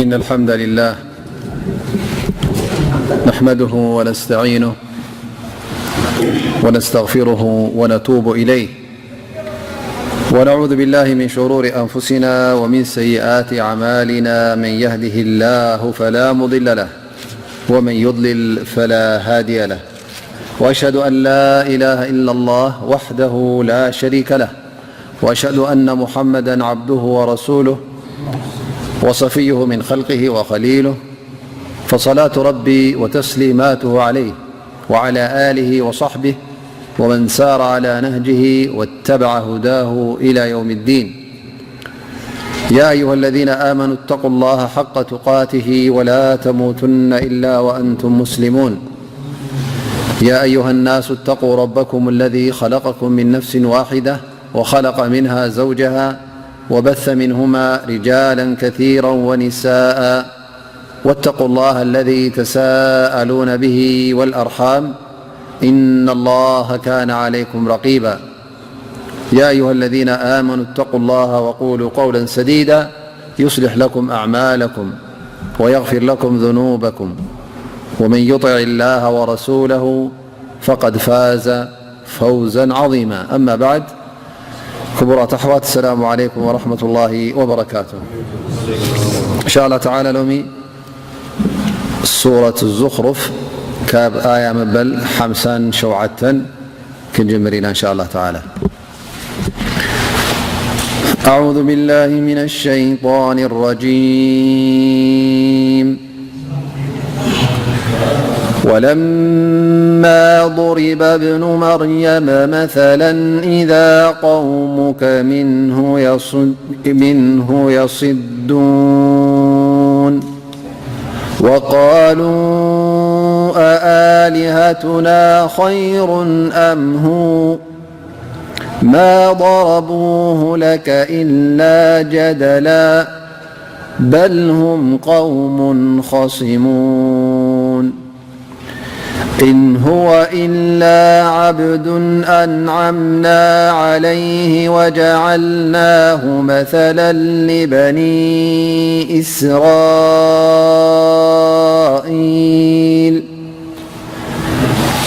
إن الحمد لله نحمده ونستعينه ونستغفره ونتوب إليه، ونعوذ بالله من شرور أنفسنا ومن سيئات أعمالنا. من يهده الله فلا مضل له، ومن يضلل فلا هادي له، وأشهد أن لا إله إلا الله وحده لا شريك له، وأشهد أن محمدا عبده ورسوله وصفيه من خلقه وخليله، فصلاة ربي وتسليماته عليه وعلى آله وصحبه ومن سار على نهجه واتبع هداه إلى يوم الدين. يا أيها الذين آمنوا اتقوا الله حق تقاته ولا تموتن إلا وأنتم مسلمون. يا أيها الناس اتقوا ربكم الذي خلقكم من نفس واحدة وخلق منها زوجها وبث منهما رجالا كثيرا ونساء، واتقوا الله الذي تساءلون به والأرحام، إن الله كان عليكم رقيبا. يا أيها الذين آمنوا اتقوا الله وقولوا قولا سديدا يصلح لكم أعمالكم ويغفر لكم ذنوبكم، ومن يطع الله ورسوله فقد فاز فوزا عظيما. أما بعد، ክቡራት ኣሕዋት፣ السلام عليكم ورحمة الله وبركاته. إن شاء الله تعالى ሎሚ ሱረት ዙኽሩፍ ካብ ኣያ መበል ሓምሳን ሸውዓተን ክንጅምር ኢና። إن شاء الله تعالى. أعوذ بالله من الشيطان الرجيم. ولما ضرب ابن مريم مثلا إذا قومك منه يصد-، منه يصدون. وقالوا أآلهتنا خير أم هو؟ ما ضربوه لك إلا جدلا، بل هم قوم خصمون. إن هو إلا عبد أنعمنا عليه وجعلناه مثلا لبني إسرائيل.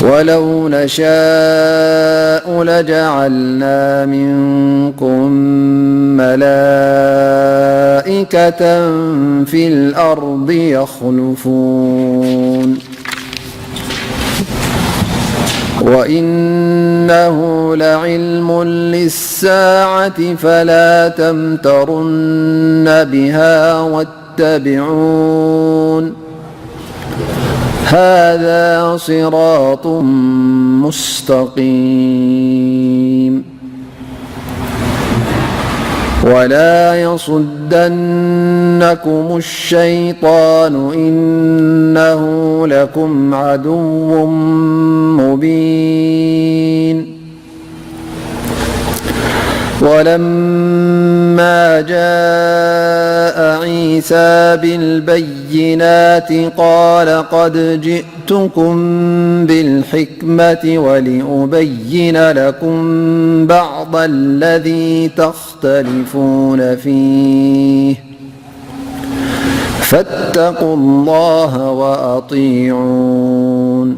ولو نشاء لجعلنا منكم ملائكة في الأرض يخلفون. وإنه لعلم للساعة فلا تمترن بها واتبعون. هذا صراط مستقيم. ولا يصدنكم الشيطان إنه لكم عدو مبين. ولما جاء عيسى بالبينات قال قد جئتكم بالحكمة ولأبين لكم بعض الذي تختلفون فيه فاتقوا الله وأطيعون.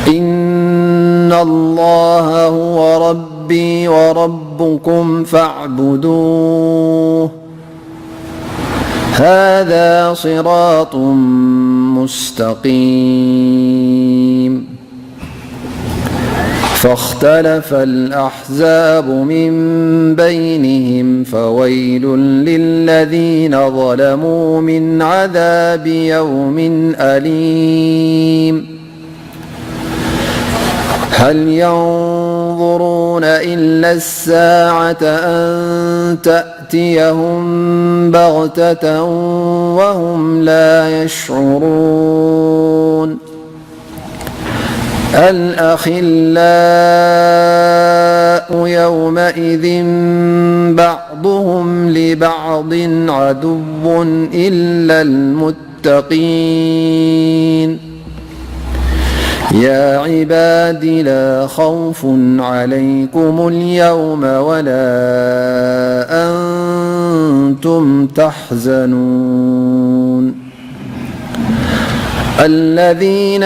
إن الله هو ربي وربكم فاعبدوه. هذا صراط مستقيم. فاختلف الأحزاب من بينهم فويل للذين ظلموا من عذاب يوم أليم. هل ينظرون إلا الساعة أن تأتيهم بغتة وهم لا يشعرون. الأخلاء يومئذ بعضهم لبعض عدو إلا المتقين. يا عباد لا خوف عليكم اليوم ولا أنتم كنتم تحزنون. الذين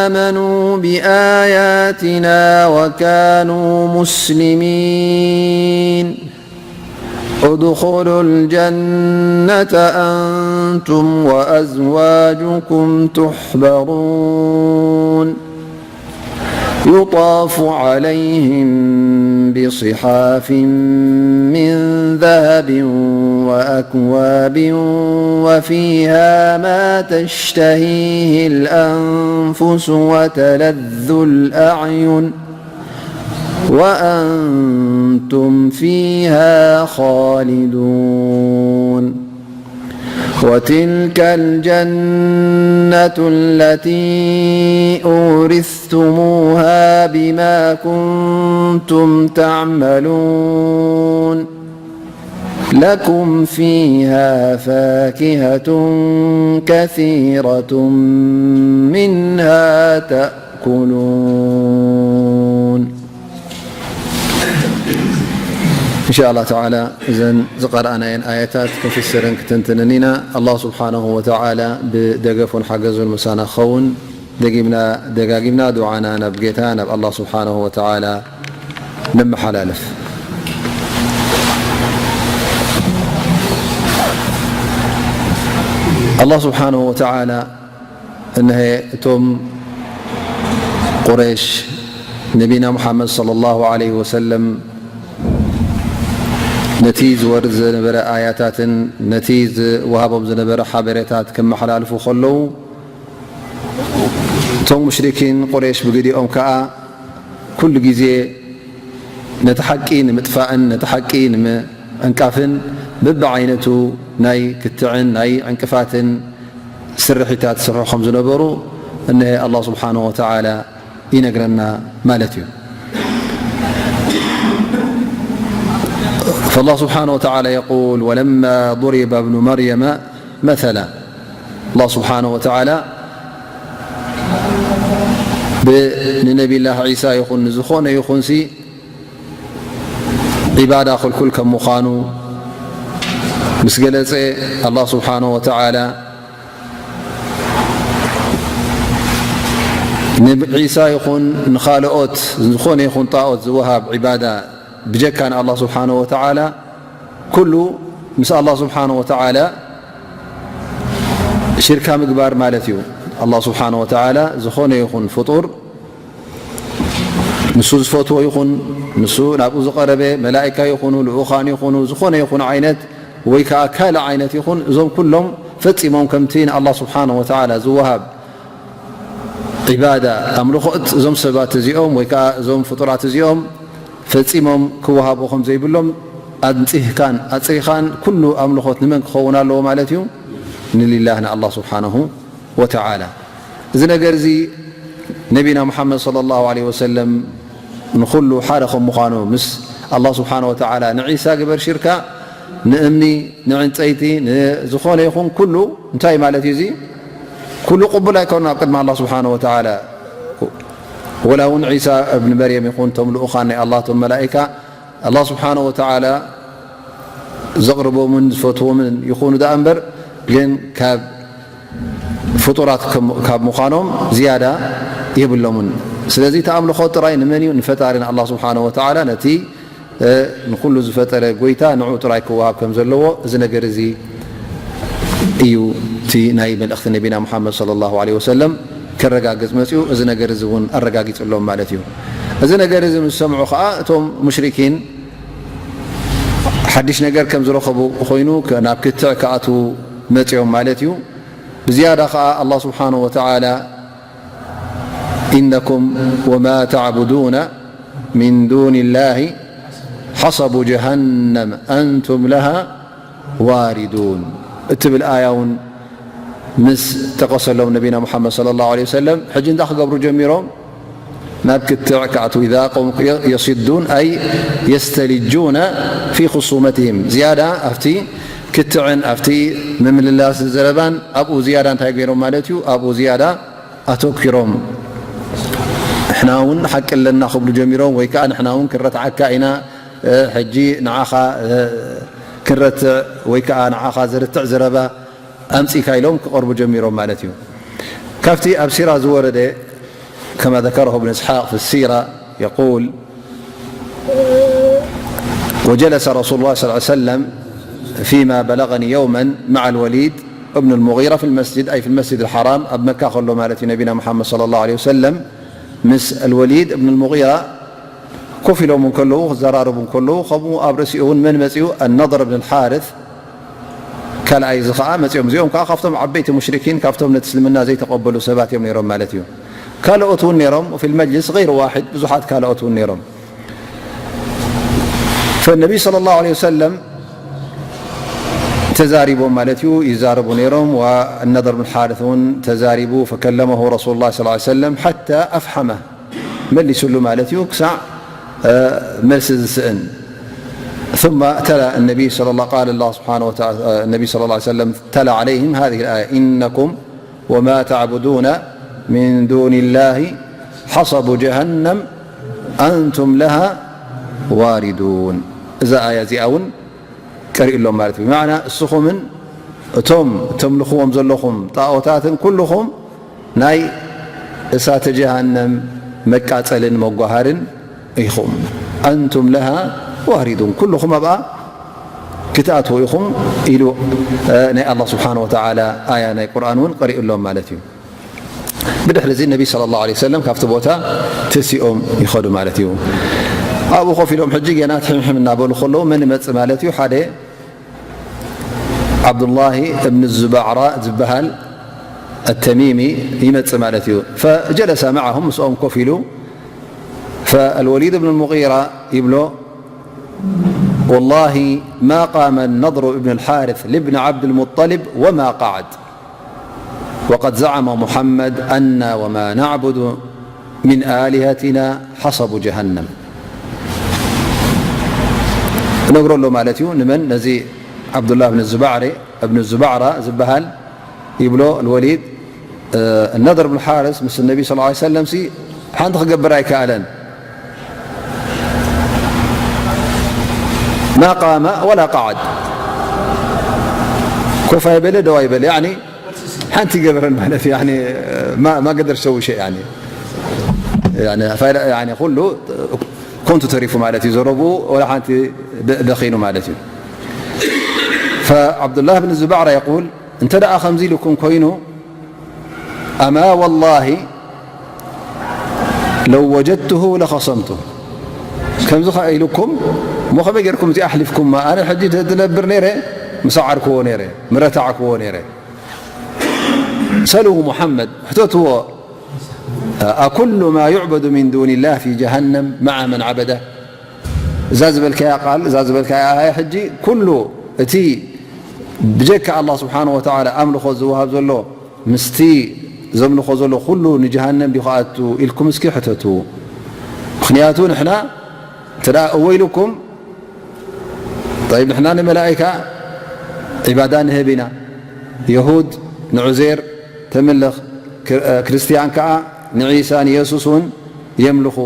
آمنوا بآياتنا وكانوا مسلمين. ادخلوا الجنة أنتم وأزواجكم تحبرون. يطاف عليهم بصحاف من ذهب وأكواب وفيها ما تشتهيه الأنفس وتلذ الأعين وأنتم فيها خالدون. وتلك الجنة التي أورثتموها بما كنتم تعملون. لكم فيها فاكهة كثيرة منها تأكلون. إن شاء الله تعالى እዘን ዝቐረኣናየን ኣያታት ክንፍስርን ክትንትንን ኢና። ኣላህ ስብሓነሁ ወተዓላ ብደገፉን ሓገዙን ምሳና ክኸውን ደጊምና ደጋጊምና ዱዓና ናብ ጌታ ናብ ኣላህ ስብሓነሁ ወተዓላ ነመሓላልፍ። ኣላህ ስብሓነሁ ወተዓላ እነሀ እቶም ቁረይሽ ነቢና ሙሓመድ ሰለላሁ ዐለይሂ ወሰለም ነቲ ዝወርድ ዝነበረ ኣያታትን ነቲ ዝወሃቦም ዝነበረ ሓበሬታት ከመሓላልፉ ከለዉ እቶም ሙሽሪኪን ቁረይሽ ብግዲኦም ከኣ ኩሉ ግዜ ነቲ ሓቂ ንምጥፋእን ነቲ ሓቂ ንምዕንቃፍን በብዓይነቱ ናይ ክትዕን ናይ ዕንቅፋትን ስርሒታት ዝሰርሑ ከም ዝነበሩ እነሀ ኣላህ ስብሓነሁ ወተዓላ ይነግረና ማለት እዩ። فالله سبحانه وتعالى يقول: ولما ضرب ابن مريم مثلا. ኣላህ ስብሓነሁ ወተዓላ ብ-፣ ንነቢላህ ዒሳ ይኹን ንዝኾነ ይኹንሲ ዒባዳ ክልኩል ከም ምዃኑ ምስ ገለጸ፣ ኣላህ ስብሓነሁ ወተዓላ ንዒሳ ይኹን ንኻልኦት ዝኾነ ይኹን ጣኦት ዝወሃብ ዒባዳ ብጀካ ንኣላህ ስብሓነሁ ወተዓላ ኩሉ ምስ ኣላህ ስብሓነሁ ወተዓላ ሽርካ ምግባር ማለት እዩ። ኣላህ ስብሓነሁ ወተዓላ ዝኾነ ይኹን ፍጡር ንሱ ዝፈትዎ ይኹን ንሱ ናብኡ ዝቐረበ መላኢካ ይኹኑ ልኡኻን ይኹኑ ዝኾነ ይኹን ዓይነት ወይ ከዓ ካልእ ዓይነት ይኹን እዞም ኩሎም ፈጺሞም ከምቲ ንኣላህ ስብሓነሁ ወተዓላ ዝወሃብ ዒባዳ ኣምልኾት እዞም ሰባት እዚኦም ወይ ከዓ እዞም ፍጡራት እዚኦም ፈጺሞም ክወሃቡ ከም ዘይብሎም ኣንጺህካን ኣጽሪኻን ኩሉ ኣምልኾት ንመን ክኸውን ኣለዎ ማለት እዩ? ንሊላህ ንኣላህ ስብሓነሁ ወተዓላ። እዚ ነገር እዚ ነቢና ሙሓመድ ሰለላሁ ዐለይሂ ወሰለም ንኹሉ ሓደ ከም ምዃኑ ምስ ኣላህ ስብሓነሁ ወተዓላ ንዒሳ ግበር ሽርካ ንእምኒ ንዕንፀይቲ ንዝኾነ ይኹን ኩሉ እንታይ ማለት እዩ? እዚ ኩሉ ቅቡል ኣይኮነን ኣብ ቅድሚ ኣላህ ስብሓነሁ ወተዓላ። ወላ እውን ዒሳ እብን መርየም ይኹን እቶም ልኡኻን ናይ ኣላህ እቶም መላኢካ ኣላህ ስብሓነሁ ወተዓላ ዘቕርቦምን ዝፈትዎምን ይኹኑ ደኣ እምበር ግን ካብ ፍጡራት ከም-፣ ካብ ምዃኖም ዝያዳ የብሎምን። ስለዚ እቲ ኣምልኾ ጥራይ ንመን እዩ? ንፈጣሪ ንኣላህ ስብሓነሁ ወተዓላ ነቲ ንኩሉ ዝፈጠረ ጎይታ ንዑ ጥራይ ክወሃብ ከም ዘለዎ እዚ ነገር እዚ እዩ እቲ ናይ መልእኽቲ ነቢና ሙሓመድ ሰለላሁ ዐለይሂ ወሰለም ከረጋግጽ መጽኡ። እዚ ነገር እዚ እውን ኣረጋጊጽሎም ማለት እዩ። እዚ ነገር እዚ ምስ ሰምዑ ከኣ እቶም ሙሽሪኪን ሓድሽ ነገር ከም ዝረኸቡ ኮይኑ ከ-፣ ናብ ክትዕ ክኣትዉ መጽኦም ማለት እዩ። ብዝያዳ ከኣ ኣላህ ስብሓነሁ ወተዓላ إنكم وما تعبدون من دون الله حصب جهنم أنتم لها واردون እትብል ኣያ እውን ምስ ጠቀሰሎም ነቢና ሙሓመድ ሰለላሁ ዐለይሂ ወሰለም ሕጂ እንታይ ክገብሩ ጀሚሮም? ናብ ክትዕ ክኣትዉ إذا قوم يصدون أي يستلجون في خصومتهم ዝያዳ ኣብቲ ክትዕን ኣብቲ ምምልላስ ዘረባን ኣብኡ ዝያዳ እንታይ ገይሮም ማለት እዩ? ኣብኡ ዝያዳ ኣተኪሮም ንሕና እውን ሓቂ ኣለና ክብሉ ጀሚሮም ወይ ከዓ ንሕና እውን ክረትዓካ ኢና ሕጂ ንዓኻ ንረትዕ ወይ ከዓ ንዓኻ ዘርትዕ ዘረባ ኣምጺእካ ኢሎም ክቐርቡ ጀሚሮም ማለት እዩ። ካብቲ ኣብ ሲራ ዝወረደ፣ كما ذكره ابن إسحاق في السيرة يقول: وجلس رسول الله صلى الله عليه وسلم فيما بلغني يوما مع الوليد بن المغيرة في المسجد، أي في المسجد الحرام، ኣብ መካ ከሎ ማለት እዩ። ነቢና ሙሓመድ صلى الله عليه وسلم ምስ الوليد بن المغيرة ኮፍ ኢሎም እንከለዉ፣ ክዘራረቡ እንከለዉ፣ ከምኡ ኣብ ርእሲኡ እውን መን መጺኡ? النضر بن الحارث ካልኣይ እዚ ኸዓ መጺኦም። እዚኦም ከዓ ካብቶም ዓበይቲ ሙሽሪኪን፣ ካብቶም ነቲ እስልምና ዘይተቐበሉ ሰባት እዮም ነይሮም ማለት እዩ። ካልኦት እውን ነይሮም፣ وفي المجلس غير واحد፣ ብዙሓት ካልኦት እውን ነይሮም። فالنبي صلى الله عليه وسلم ተዛሪቦም ማለት እዩ፣ ይዛረቡ ነይሮም። والنضر بن الحارث እውን ተዛሪቡ። فكلمه رسول الله صلى الله عليه وسلم حتى أفحمه، መሊሱሉ ማለት እዩ፣ ክሳዕ፣ እ፣ መልሲ ዝስእን። ثم تلا النبي صلى الله، قال الله سبحانه وتعالى، النبي صلى الله عليه وسلم تلا عليهم هذه الآية: إنكم وما تعبدون من دون الله حصب جهنم أنتم لها واردون። እዛ ኣያ እዚኣ እውን ቀሪእሎም ማለት እዩ። ብመዕና እስኹምን እቶም እተምልኽዎም ዘለኹም ጣኦታትን ኩልኹም ናይ እሳተ ጀሃነም መቃጸልን መጓሃርን ኢኹም። أنتم لها واردون، ኩልኹም ኣብኣ ክትኣትዉ ኢኹም ኢሉ፣ እ፣ ናይ ኣላህ ስብሓነ ወተዓላ ኣያ ናይ ቁርኣን እውን ቀሪኡሎም ማለት እዩ። ብድሕሪ እዚ ነቢ ሰለላሁ ዐለይሂ ወሰለም ካብቲ ቦታ ተሲኦም ይኸዱ ማለት እዩ። ኣብኡ ኮፍ ኢሎም ሕጂ ገና ትሕምሕም እናበሉ ከለዉ መን ይመጽእ ማለት እዩ? ሓደ ዓብዱላሂ እብን ዙባዕራ ዝበሃል ኣተሚሚ ይመጽእ ማለት እዩ። ፈጀለሰ መዓሁም፣ ምስኦም ኮፍ ኢሉ፣ فالوليد بن المغيرة ይብሎ: والله ما قام النضر بن الحارث لابن عبد المطلب وما قعد، وقد زعم محمد أنا وما نعبد من آلهتنا حصب جهنم. እነግሮ ኣሎ ማለት እዩ። ንመን? ነዚ ዓብዱላህ ብን ዙባዕሪ፣ እብን ዙባዕራ ዝበሃል ይብሎ ልወሊድ። ነድር ብን ሓርስ ምስ ነቢ ስ ሰለም ሲ ሓንቲ ክገብር ኣይከኣለን። ማ ቃመ ወላ ቃዓድ፣ ኮፍ ኣይበለ ደው ኣይበለ፣ ያኒ ሓንቲ ይገበረን ማለት እዩ። ያኒ ማ፣ ማ ገደር ሰው ሸይ፣ ያኒ፣ ያኒ ፋይዳ፣ ያኒ ኩሉ ኮንቱ ተሪፉ ማለት እዩ። ዘረብኡ ወላ ሓንቲ ደ-፣ ደኺኑ ማለት እዩ። ፈዓብዱላህ ብን ዙባዕራ የቁል፣ እንተ ደኣ ከምዚ ኢልኩም ኮይኑ፣ ኣማ ወላሂ ለው ወጀድትሁ ለኸሰምቱ። ከምዚ ኸኣ ኢልኩም፣ እሞ ከመይ ጌርኩም እዚ ኣሕሊፍኩማ? ኣነ ሕጂ ተ-፣ ትነብር ነይረ፣ ምሰዓርክዎ ነይረ፣ ምረታዕክዎ ነይረ። ሰልሁ ሙሓመድ፣ ሕተትዎ፣ ኣኩሉ ማ ዩዕበዱ ሚን ዱኒላህ ፊ ጀሃነም መዓ መን ዓበደ። እዛ ዝበልካያ ቃል፣ እዛ ዝበልካያ ኣያ ሕጂ፣ ኩሉ እቲ ብጀካ ኣላህ ስብሓነሁ ወተዓላ ኣምልኾ ዝወሃብ ዘሎ፣ ምስቲ ዘምልኾ ዘሎ ኩሉ ንጀሃነም ድዩ ክኣቱ ኢልኩም እስኪ ሕተቱ። ምኽንያቱ ንሕና እንተ ደኣ እወ ኢልኩም፣ ጠይብ፣ ንሕና ንመላኢካ ዒባዳ ንህብ ኢና። የሁድ ንዑዜር ተምልኽ፣ ክር-፣ ክርስትያን ከኣ ንዒሳ ንየሱስ እውን የምልኹ።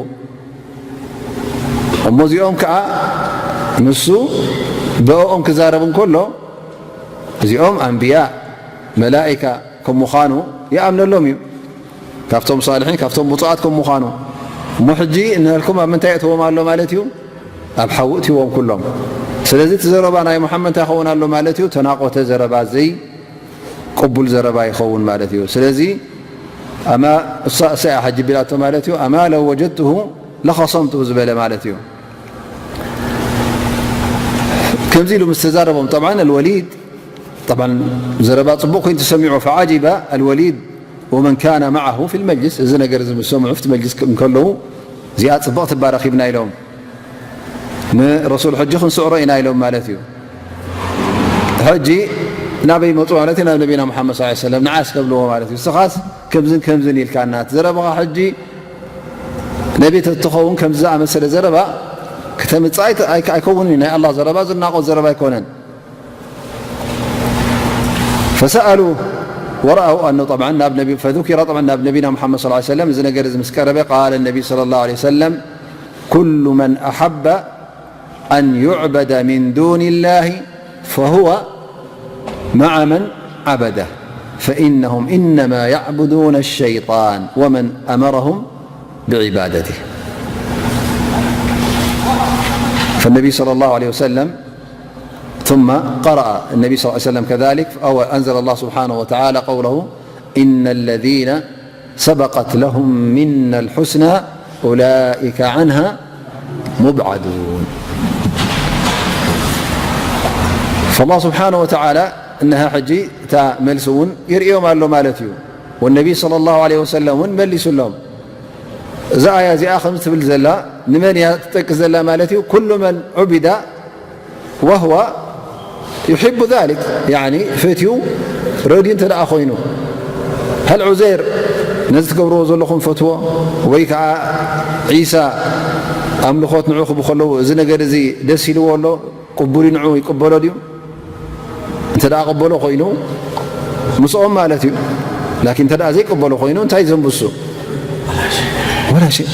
እሞ እዚኦም ከኣ ንሱ ብእኦም ክዛረብ እንከሎ፣ እዚኦም ኣንብያ፣ መላኢካ ከም ምዃኑ ይኣምነሎም እዩ። ካብቶም ሳልሒን ካብቶም ብፁዓት ከም ምዃኑ። እሞ ሕጂ ንህልኩም ኣብ ምንታይ የእትዎም ኣሎ ማለት እዩ? ኣብ ሓዊ እትዎም ኩሎም። ስለዚ እቲ ዘረባ ናይ ሙሓመድ እንታይ ይኸውን ኣሎ ማለት እዩ? ተናቆተ ዘረባ፣ ዘይቅቡል ዘረባ ይኸውን ማለት እዩ። ስለዚ ኣማ እሳ፣ እሳ እያ ሕጂ ቢላቶ ማለት እዩ። ኣማ ለው ወጀድትሁ ለኸሰምትሁ ዝበለ ማለት እዩ። ከምዚ ኢሉ ምስ ተዛረቦም፣ ጠብዓን ኣልወሊድ፣ ጠብዓን ዘረባ ጽቡቕ ኮይኑ ተሰሚዑ፣ ፈዓጂበ ኣልወሊድ ወመን ካነ መዓሁ ፊል መጅሊስ፣ እዚ ነገር እዚ ምስ ሰምዑ፣ ኣብቲ መጅሊስ እንከለዉ፣ እዚኣ ጽብቕቲ እባ ረኺብና ኢሎም፣ ንረሱል ሕጂ ክንስዕሮ ኢና ኢሎም ማለት እዩ። ሕጂ ናበይ መጹ ማለት እዩ? ናብ ነቢና ሙሓመድ ሰለላሁ ዐለይሂ ወሰለም፣ ንዓስ ከብልዎ ማለት እዩ። ንስኻስ ከምዝን ከምዝን ኢልካና፣ እቲ ዘረባኻ ሕጂ ነቢ ተትኸውን ከምዚ ዝኣመሰለ ዘረባ ክተምጽእ ኣይት-፣ ኣይክ-፣ ኣይከውንን እዩ። ናይ ኣላህ ዘረባ ዝናቖት ዘረባ ኣይኮነን። ፈሰኣሉ ወረኣው ኣነሁ፣ ጠብዓን ናብ ነቢ፣ ፈዙኪረ፣ ጠብዓን ናብ ነቢና ሙሓመድ ሰለላሁ ዐለይሂ ወሰለም እዚ ነገር እዚ ምስ ቀረበ፣ ቃለ ነቢ ሰለላሁ ዐለይሂ ወሰለም፣ ኩሉ መን ኣሓበ ኣን ዩዕበደ ሚን ዱኒላሂ فهو مع من عبده، فإنهم إنما يعبدون الشيطان ومن أمرهم بعبادته. فالنبي صلى الله عليه وسلم، ثم قرأ النبي صلى الله عليه وسلم كذلك، أو أنزل الله سبحانه وتعالى قوله: إن الذين سبقت لهم منا الحسنى أولئك عنها مبعدون. فالله سبحانه وتعالى እነሃ ሕጂ እታ መልሲ እውን ይርእዮም ኣሎ ማለት እዩ። والنبي صلى الله عليه وسلم እውን መሊሱሎም። እዛ ኣያ እዚኣ ከምዚ ትብል ዘላ ንመን እያ ትጠቅስ ዘላ ማለት እዩ? ኩሉ መን ዑቢዳ ወህወ ዩሒቡ ዛሊክ፣ ያኒ ፈትዩ ረድዩ እንተ ደኣ ኮይኑ፣ ሀል ዑዘይር ነዚ ትገብርዎ ዘለኹም ፈትዎ፣ ወይ ከዓ ዒሳ ኣምልኾት ንዑ ክቡ ከለዉ እዚ ነገር እዚ ደስ ኢልዎ ኣሎ፣ ቅቡል ንዑ ይቅበሎ ድዩ? እንተ ደኣ ቀበሎ ኮይኑ ምስኦም ማለት እዩ። ላኪን እንተ ደኣ ዘይቀበሎ ኮይኑ እንታይ ዘንብሱ? ወላ ሸይ።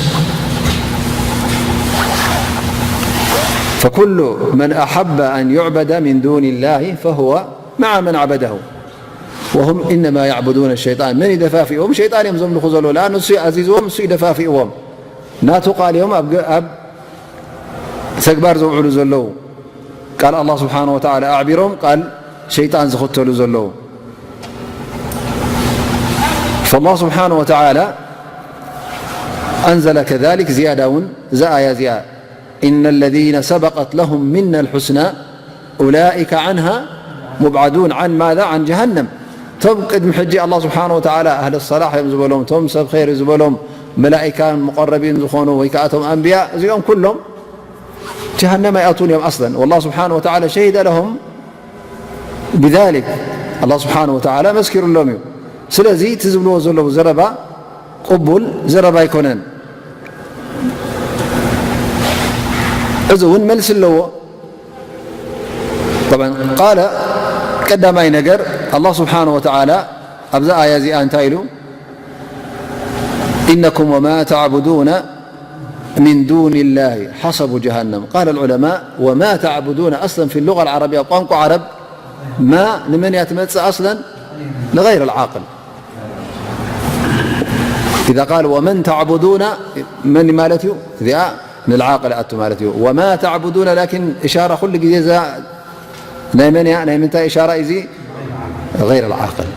فكل من أحب أن يعبد من دون الله فهو مع من عبده وهم إنما يعبدون الشيطان. መን ይደፋፍእዎም? ሸይጣን እዮም ዘምልኹ ዘለዉ። ለኣኑ እሱ ኣዚዝዎም፣ እሱ ይደፋፍእዎም። ናቱ ቃል እዮም ኣብ ገ-፣ ኣብ ተግባር ዘውዕሉ ዘለዉ። ቃል ኣላህ ስብሓነ ወተዓላ ኣዕቢሮም ቃል ሸይጣን ዝኽተሉ ዘለዉ። فالله سبحانه وتعالى أنزل كذلك زيادة እውን እዛ ኣያ እዚኣ إن الذين سبقت لهم منا الحسنى أولئك عنها مبعدون عن ماذا؟ عن جهنم. እቶም ቅድሚ ሕጂ ኣላህ ስብሓነ ወተዓላ ኣህለ ሰላሕ እዮም ዝበሎም፣ እቶም ሰብ ኸይር ዝበሎም፣ መላኢካን ሙቐረቢን ዝኾኑ ወይ ከዓ እቶም ኣንብያ እዚኦም ኩሎም ጀሃነም ኣይኣትዉን እዮም ኣስለን። والله سبحانه وتعالى شهد لهم بذلك. ኣላህ ስብሓነ ወተዓላ መስኪሩሎም እዩ። ስለዚ እቲ ዝብልዎ ዘለዉ ዘረባ ቅቡል ዘረባ ኣይኮነን። እዚ እውን መልሲ ኣለዎ። طبعا قال ቀዳማይ ነገር ኣላህ ስብሓነ ወተዓላ ኣብዛ ኣያ እዚኣ እንታይ ኢሉ? إنكم وما تعبدون من دون الله حصب جهنم. قال العلماء وما تعبدون أصلا في اللغة العربية ቋንቋ ዓረብ ማ ንመን እያ ትመጽእ ኣስለን? ንغير العاقل. إذا قال ومن تعبدون መን ማለት እዩ? እዚኣ ንልዓቅል ኣቱ ማለት እዩ። وما تعبدون لكن إشارة ኩሉ ግዜ እዛ ናይ መን እያ? ናይ ምንታይ إشارة እዩ እዚ? غير العاقل.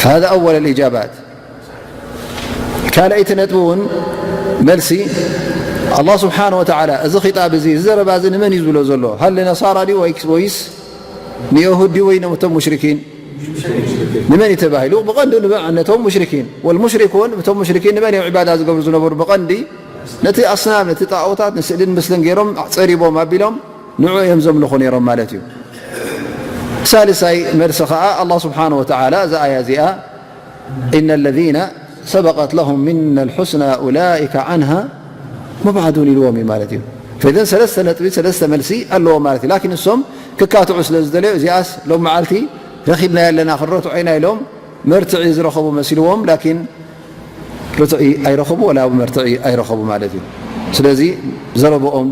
فهذا أول الإجابات. ካልኣይቲ ነጥቢ እውን መልሲ ኣላህ ስብሓነ ወተዓላ እዚ ኺጣብ እዚ፣ እዚ ዘረባ እዚ ንመን እዩ ዝብሎ ዘሎ? ሀል ንነሳራ ድዩ ወይ-፣ ወይስ ንየሁድ ድዩ ወይ ነቶም ሙሽሪኪን? ንመን እዩ ተባሂሉ? ብቐንዱ ንበ-፣ ነቶም ሙሽሪኪን። ወልሙሽሪኩን፣ እቶም ሙሽሪኪን ንመን እዮም ዒባዳ ዝገብሩ ዝነበሩ? ብቐንዲ ነቲ ኣስናም፣ ነቲ ጣኦታት፣ ንስእልን ምስልን ገይሮም ጸሪቦም ኣቢሎም ንዑ እዮም ዘምልኹ ነይሮም ማለት እዩ። ሳልሳይ መልሲ ኸዓ ኣላህ ስብሓነ ወተዓላ እዛ ኣያ እዚኣ إن الذين سبقت لهم منا الحسنى أولئك عنها مبعدون ኢልዎም እዩ ማለት እዩ። فإذا ሰለስተ ነጥቢ፣ ሰለስተ መልሲ ኣለዎ ማለት እዩ። ላኪን እሶም ክካትዑ ስለ ዝደለዩ እዚኣስ ሎም መዓልቲ ረኺብናዮ ኣለና ክንረትዖ ኢና ኢሎም መርትዒ ዝረኸቡ መሲልዎም፣ ላኪን ርትዒ ኣይረኸቡ ወላ መርትዒ ኣይረኸቡ ማለት እዩ። ስለዚ ዘረብኦም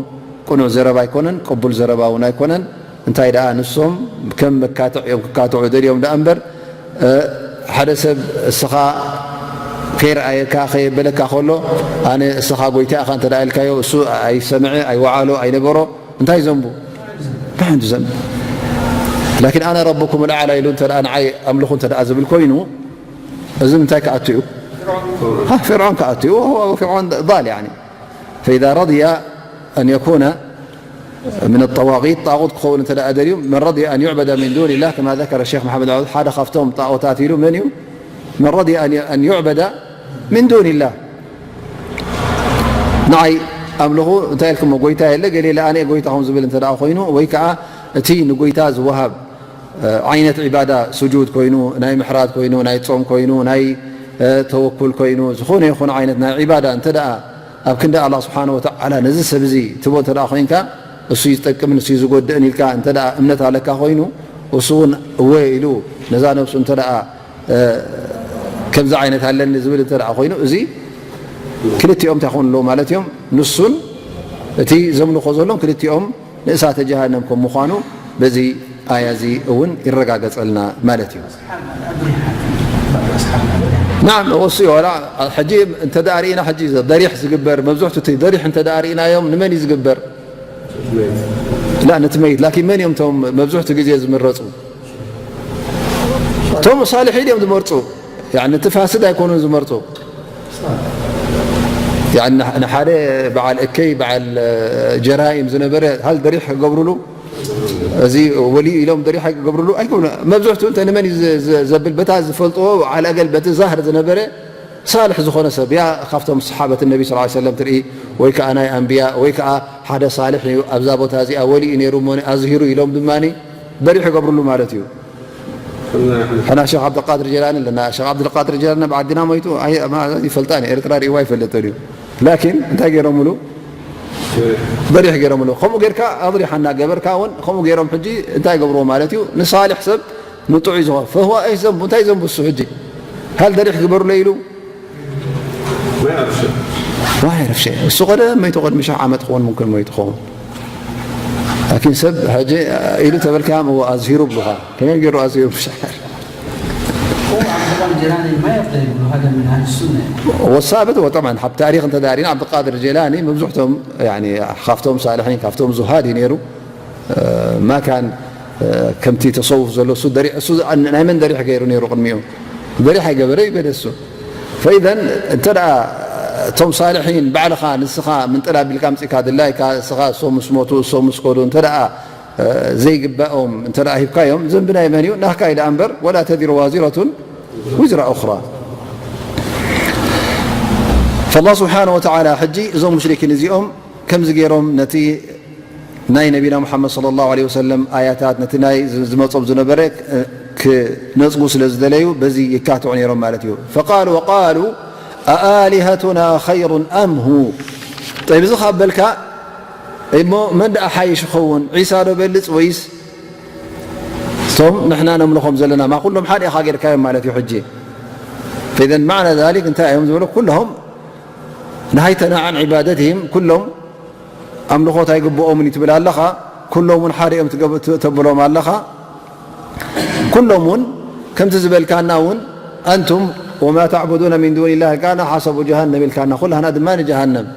ቅኑዕ ዘረባ ኣይኮነን፣ ቅቡል ዘረባ እውን ኣይኮነን። እንታይ ደኣ ንሶም ከም መካትዕ እዮም ክካትዑ ደልዮም ደኣ እምበር፣ እ፣ ሓደ ሰብ እስኻ ከይረኣየካ ከየበለካ ከሎ፣ ኣነ እስኻ ጎይታ ኢኻ እንተ ደኣ ኢልካዮ፣ እሱ ኣይሰምዐ፣ ኣይወዓሎ፣ ኣይነበሮ፣ እንታይ ዘንቡ? ብሓንዱ ዘንቡ። ላኪን ኣነ ረብኩም ልኣዕላ ኢሉ እንተ ደኣ ንዓይ ኣምልኹ እንተ ደኣ ዝብል ኮይኑ፣ እዚ ምንታይ ክኣቱ እዩ? ሃ፣ ፍርዖን ክኣቱ እዩ። ወሁወ ፍርዖን ዳል፣ ያኒ። فإذا رضي أن يكون من الطواغيت، ጣቑት ክኸውን እንተ ደኣ ደልዩ፣ من رضي أن يعبد من دون الله، كما ذكر الشيخ محمد العبد، ሓደ ካብቶም ጣኦታት ኢሉ መን እዩ? من رضي أن ي-، أن يعبد من دون الله. ንዓይ ኣምልኹ እንታይ ኢልኩሞ? ጎይታ የለ፣ ገለ የለ፣ ኣነ እየ ጎይታኹም ዝብል እንተ ደኣ ኮይኑ፣ ወይ ከዓ እቲ ንጎይታ ዝወሃብ፣ እ፣ ዓይነት ዒባዳ፣ ስጁድ ኮይኑ፣ ናይ ምሕራድ ኮይኑ፣ ናይ ጾም ኮይኑ፣ ናይ፣ እ፣ ተወኩል ኮይኑ፣ ዝኾነ ይኹን ዓይነት ናይ ዒባዳ እንተ ደኣ ኣብ ክንዲ ኣላህ ስብሓነ ወተዓላ ነዚ ሰብ እዚ ትቦ እንተ ደኣ ኮይንካ፣ እሱ እዩ ዝጠቅምን እሱ እዩ ዝጎድእን ኢልካ እንተ ደኣ እምነት ኣለካ ኮይኑ፣ እሱ እውን እወ ኢሉ ነዛ ነብሱ እንተ ደኣ፣ እ፣ ከምዚ ዓይነት ኣለኒ ዝብል እንተ ደኣ ኮይኑ፣ እዚ ክልቲኦም እንታይ ክኾኑ ኣለዎ ማለት እዮም? ንሱን እቲ ዘምልኾ ዘሎን ክልቲኦም ንእሳተ ጀሃነም ከም ምዃኑ በዚ ኣያ እዚ እውን ይረጋገጸልና ማለት እዩ። ናም ወሱ ወላ ሕጂ እንተ ደኣ ርኢና ሕጂ ደሪሕ ዝግበር መብዝሕቱ እቲ ደሪሕ እንተ ደኣ ርኢናዮም ንመን እዩ ዝግበር? ላ ነቲ መይት ላኪን መን እዮም እቶም መብዝሕቱ ግዜ ዝምረፁ? እቶም ሳልሒን እዮም ዝመርፁ። ያኒ እቲ ፋስድ ኣይኮኑን ዝመርፁ። ያኒ ንሓ- ንሓደ በዓል እከይ በዓል ጀራይም ዝነበረ ሃል ደሪሕ ክገብሩሉ እዚ ወልዩ ኢሎም ደሪሕ ክገብሩሉ ኣይገብሩ። መብዝሕቱ እንተ ንመን እዩ ዘ- ዘ- ዘብል በታ ዝፈልጥዎ ዓል ኣገል በቲ ዛህር ዝነበረ ሳልሕ ዝኾነ ሰብ ያ ካብቶም ሰሓበት ነቢ ስ ሰለም ትርኢ ወይ ከዓ ናይ ኣንብያ ወይ ከዓ ሓደ ሳልሕ እዩ ኣብዛ ቦታ እዚኣ ወልዩ ነይሩ እሞ ኣዝሂሩ ኢሎም ድማ ደሪሕ ይገብሩሉ ማለት እዩ። ሕና ሸክ ዓብድልቃድር ጀላኒ ኣለና። ሸክ ዓብድልቃድር ጀላኒ ኣብ ዓድና ሞይቱ ኣይ- ኣማ- ይፈልጣን ኤርትራ ርእዋ ይፈልጠን እዩ። ላኪን እንታይ ገይሮምሉ? በሪሕ ገይሮምሉ። ከምኡ ጌርካ ኣضሪሓ እናገበርካ እውን ከምኡ ገይሮም ሕጂ እንታይ ገብርዎ ማለት እዩ? ንሳልሕ ሰብ ንጥዑይ ዝኾ ፈህዋ ኣይ ዘንቡ እንታይ ዘንቡ እሱ ሕጂ ሃል ደሪሕ ግበሩለ ኢሉ ما يعرف شيء. ዋይ ረፍሸ እሱ ቀደም መይቱ ቅድሚ ሽሕ ዓመት ክኸውን ሙምክን መይቱ ክኸውን ላኪን ሰብ ሕጂ ኢሉ ተበልካዮም እዎ ኣዝሂሩ ብሉኻ ከመይ ገይሩ ኣዝሂሩ ብሻዕር هو عبد الله الجيلاني ما يقدر يقول هذا من أهل السنة. ወሳብት ወጠብዓን ካብ ታሪክ እንተ ዳሪና ዓብድቃድር ጀላኒ መብዝሕቶም ያኒ ካብቶም ሳልሒን ካብቶም ዙሃድ እዩ ነይሩ ማካን ከምቲ ተሰውፍ ዘሎ እሱ ደሪ- እሱ ናይ መን ደሪሕ ገይሩ ነይሩ ቅድሚኡ ደሪሕ ኣይገበረ ይበለ እሱ ፈኢዘን እንተ ደኣ እቶም ሳልሒን ባዕልኻ ንስኻ ምንጥል ኣቢልካ ኣምፂእካ ድላይካ ንስኻ እሶም ምስ ሞቱ እሶም ምስ ከዱ እንተ ደኣ ዘይግባኦም እንተ ደኣ ሂብካዮም ዘንቢ ናይ መን እዩ ናህካ ኢለ እምበር ወላ ተዚሩ ዋዚረቱን ውዝራ ኡኽራ فالله سبحانه وتعالى ሕጂ እዞም ሙሽሪኪን እዚኦም ከምዚ ገይሮም ነቲ ናይ ነቢና ሙሓመድ صلى الله عليه وسلم ኣያታት ነቲ ናይ ዝመጾም ዝነበረ ክነጽጉ ስለ ዝደለዩ በዚ ይካትዑ ነይሮም ማለት እዩ فقالوا وقالوا أآلهتنا خير أم هو طيب እዚ ካብ በልካ እሞ መን ደኣ ሓይሽ ይኸውን ዒሳ ዶ በልጽ ወይስ እቶም ንሕና ነምልኾም ዘለና ማ ኩሎም ሓደ ኢኻ ጌርካዮም ማለት እዩ ሕጂ فإذا معنى ذلك እንታይ እዮም ዝበሉ ኩሎም نهيتنا عن عبادتهم ኩሎም ኣምልኾት ኣይግብኦምን እዩ ትብል ኣለኻ ኩሎም እውን ሓደ እዮም ተብሎም ኣለኻ ኩሎም እውን ከምቲ ዝበልካና እውን أنتم وما تعبدون من دون الله كان حصب جهنم ኢልካና ኩላህና ድማ ንጀሃነም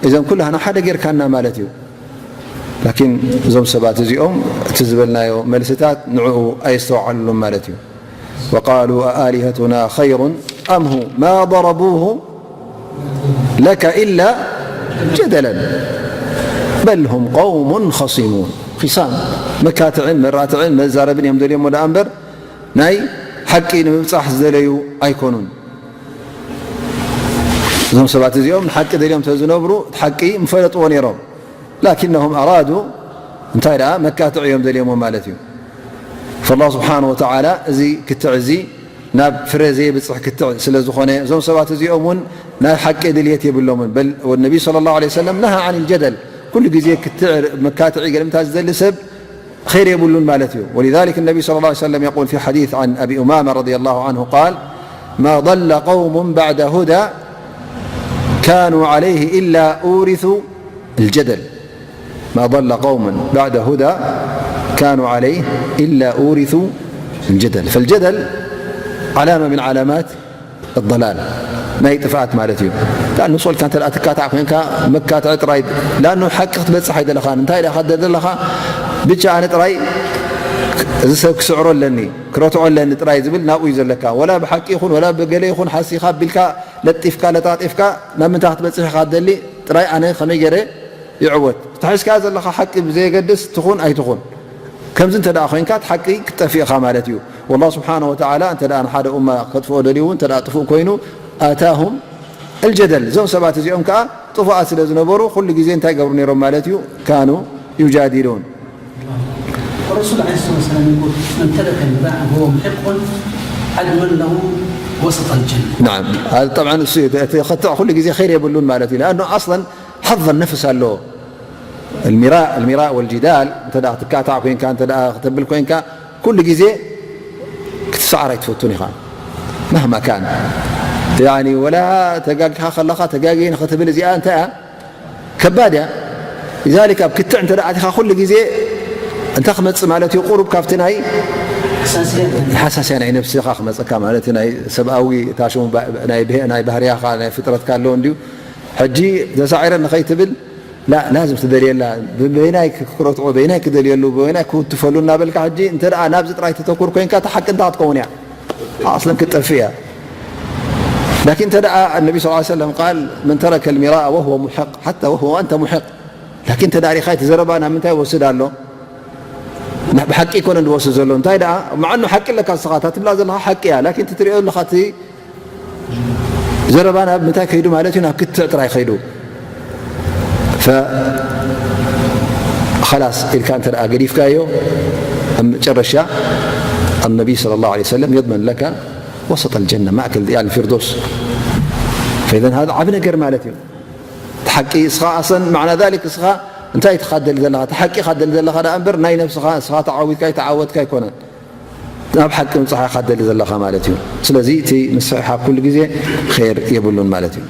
እዘን ኩላህና ሓደ ጌርካና ማለት እዩ ላኪን እዞም ሰባት እዚኦም እቲ ዝበልናዮ መልስታት ንዕኡ ኣየስተውዓሉሉን ማለት እዩ وقالوا أآلهتنا خير أم هو ما ضربوه لك إلا جدلا بل هم قوم خصمون خصام መካትዕን መራትዕን መዛረብን እዮም ደልዮሞ ደኣ እምበር ናይ ሓቂ ንምብፃሕ ዝደለዩ ኣይኮኑን እዞም ሰባት እዚኦም ንሓቂ ደልዮም ተዝነብሩ ሓቂ ምፈለጥዎ ነይሮም لكنهم أرادوا እንታይ ደኣ መካትዕ እዮም ደልዮሞ ማለት እዩ فالله سبحانه وتعالى እዚ ክትዕ እዚ ናብ ፍረ ዘየብፅሕ ክትዕ ስለ ዝኾነ እዞም ሰባት እዚኦም እውን ናይ ሓቂ ድልየት የብሎምን በል ነቢ صلى الله عليه وسلم نهى عن الجدل ኩሉ ግዜ ክትዕ መካትዒ ገለምታ ዝደሊ ሰብ خير የብሉን ማለት እዩ ولذلك النبي صلى الله عليه وسلم يقول في حديث عن أبي أمامة رضي الله عنه قال ما ضل قوم بعد هدى كانوا عليه إلا أورثوا الجدل ما ضل قوم بعد هدى كانوا عليه إلا أورثوا الجدل فالجدل علامة من علامات الضلال ናይ ጥፍኣት ማለት እዩ ንሶልካ እንተ ትካታዕ ኮንካ መካትዒ ጥራይ ላኑ ሓቂ ክትበፅሕ ኣይደለኻን እንታይ ኢኻ ዘለኻ ብቻ ኣነ ጥራይ እዚ ሰብ ክስዕሮ ኣለኒ ክረትዖ ኣለኒ ጥራይ ዝብል ናብኡ እዩ ዘለካ ወላ ብሓቂ ይኹን ወላ ብገለ ይኹን ሓሲኻ ቢልካ ለጢፍካ ለጣጢፍካ ናብ ምንታይ ክትበፅሕ ኢኻ ደሊ ጥራይ ኣነ ከመይ ገይረ ይዕወት እቲ ሒዝካ ዘለኻ ሓቂ ብዘየገድስ ትኹን ኣይትኹን ከምዚ እንተ ደኣ ኮይንካ እቲ ሓቂ ክትጠፍእ ኢኻ ማለት እዩ والله سبحانه وتعالى እንተ ደኣ ንሓደ ኡማ ከጥፍኦ ደልዩ እውን እንተ ደኣ ጥፉእ ኮይኑ ኣታሁም الجدل እዞም ሰባት እዚኦም ከዓ ጥፉኣት ስለ ዝነበሩ ኩሉ ግዜ እንታይ ገብሩ ነይሮም ማለት እዩ كانوا يجادلون والرسول عليه الصلاة والسلام يقول من ترك النزاع فهو محق عدوا له وسط الجنة. نعم هذا طبعا እሱ እቲ ኸትዕ ኩሉ ግዜ خير የብሉን ማለት እዩ لأنه أصلا حظ النفس ኣለዎ المراء المراء والجدال እንተ ክትካታዕ ኮይንካ እንተ ክተብል ኮይንካ ኩሉ ግዜ ክትሰዓር ኣይትፈቱን ኢኻ مهما كان يعني ولا ተጋጊኻ ከለኻ ተጋጊ ንኽትብል እዚኣ እንታይ እያ ከባድ እያ لذلك ኣብ ክትዕ እንተ ደኣ ኣቲኻ ኩሉ ግዜ እንታይ ክመጽእ ማለት እዩ? ቁሩብ ካብቲ ናይ ሓሳስያ ናይ ነፍስኻ ክመጸካ ማለት እዩ። ናይ ሰብኣዊ እታ ሽሙ ባ-፣ ናይ ብህ-፣ ናይ ባህርያኻ ናይ ፍጥረትካ ኣለዎ እንድዩ። ሕጂ ተሳዒረ ንኸይትብል ላ-፣ ላዝም ትደልየላ፣ በይናይ ክረትዖ፣ በይናይ ክደልየሉ፣ በይናይ ክውትፈሉ እናበልካ ሕጂ እንተ ደኣ ናብዚ ጥራይ ተተኩር ኮይንካ እታ ሓቂ እንታይ ክትከውን እያ? ኣስለን ክትጠፍእ እያ። ላኪን እንተ ደኣ ነቢ ስ ሰለም ቃል መን ተረከ ልሚራእ ወህወ ሙሕቅ ሓታ ወህወ ኣንተ ሙሕቅ ላኪን ተዳሪኻ እቲ ዘረባ ናብ ምንታይ ይወስድ ኣሎ? ናብ ሓቂ ኣይኮነን ዝወስድ ዘሎ። እንታይ ደኣ፣ መዓኑ ሓቂ ኣለካ ንስኻ፣ እታ ትብላ ዘለኻ ሓቂ እያ። ላኪን እቲ ትሪኦ ዘለኻ እቲ ዘረባ ናብ ምንታይ ከይዱ ማለት እዩ? ናብ ክትዕ ጥራይ ከይዱ። ፈ-፣ ኸላስ ኢልካ እንተ ደኣ ገዲፍካዮ፣ ኣብ መጨረሻ النبي صلى الله عليه وسلم يضمن لك وسط الجنة، ማእከል፣ ያኒ ፊርዶስ። فإذا هذا ዓቢ ነገር ማለት እዩ። እቲ ሓቂ እስኻ ኣሰን ማዕና ዛሊክ እስኻ እንታይ ኢኻ ትደሊ ዘለኻ? እቲ ሓቂ ኢኻ ትደሊ ዘለኻ ደኣ እምበር ናይ ነብስኻ እስኻ ተዓዊትካ ኣይተዓወትካ ኣይኮነን። ናብ ሓቂ ምብጻሕ ኢኻ ትደሊ ዘለኻ ማለት እዩ። ስለዚ እቲ ምስሕሓብ ኩሉ ግዜ ኸይር የብሉን ማለት እዩ።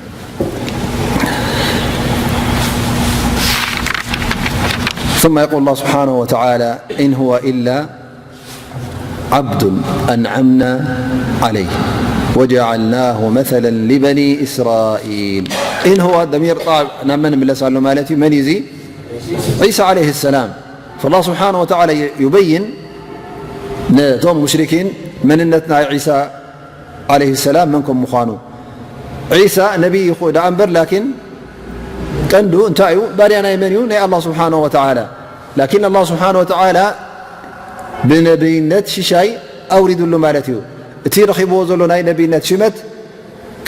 ثم يقول الله سبحانه وتعالى: إن هو إلا عبد أنعمنا عليه وجعلناه مثلا لبني إسرائيل. إن هو ضمير طا-، ናብ መን ይምለስ ኣሎ ማለት እዩ? መን እዩ እዚ? ዒሳ ዓለይሂ ሰላም። فالله سبحانه وتعالى يبين ነቶም ሙሽሪኪን መንነት ናይ ዒሳ ዓለይሂ ሰላም መን ከም ምዃኑ። ዒሳ ነቢይ ይኹ-፣ ደኣ እምበር፣ ላኪን ቀንዱ እንታይ እዩ? ባርያ ናይ መን እዩ? ናይ ኣላህ ስብሓነሁ ወተዓላ። ላኪን ኣላህ ስብሓነሁ ወተዓላ ብነቢይነት ሽሻይ ኣውሪዱሉ ማለት እዩ። እቲ ረኺብዎ ዘሎ ናይ ነቢይነት ሽመት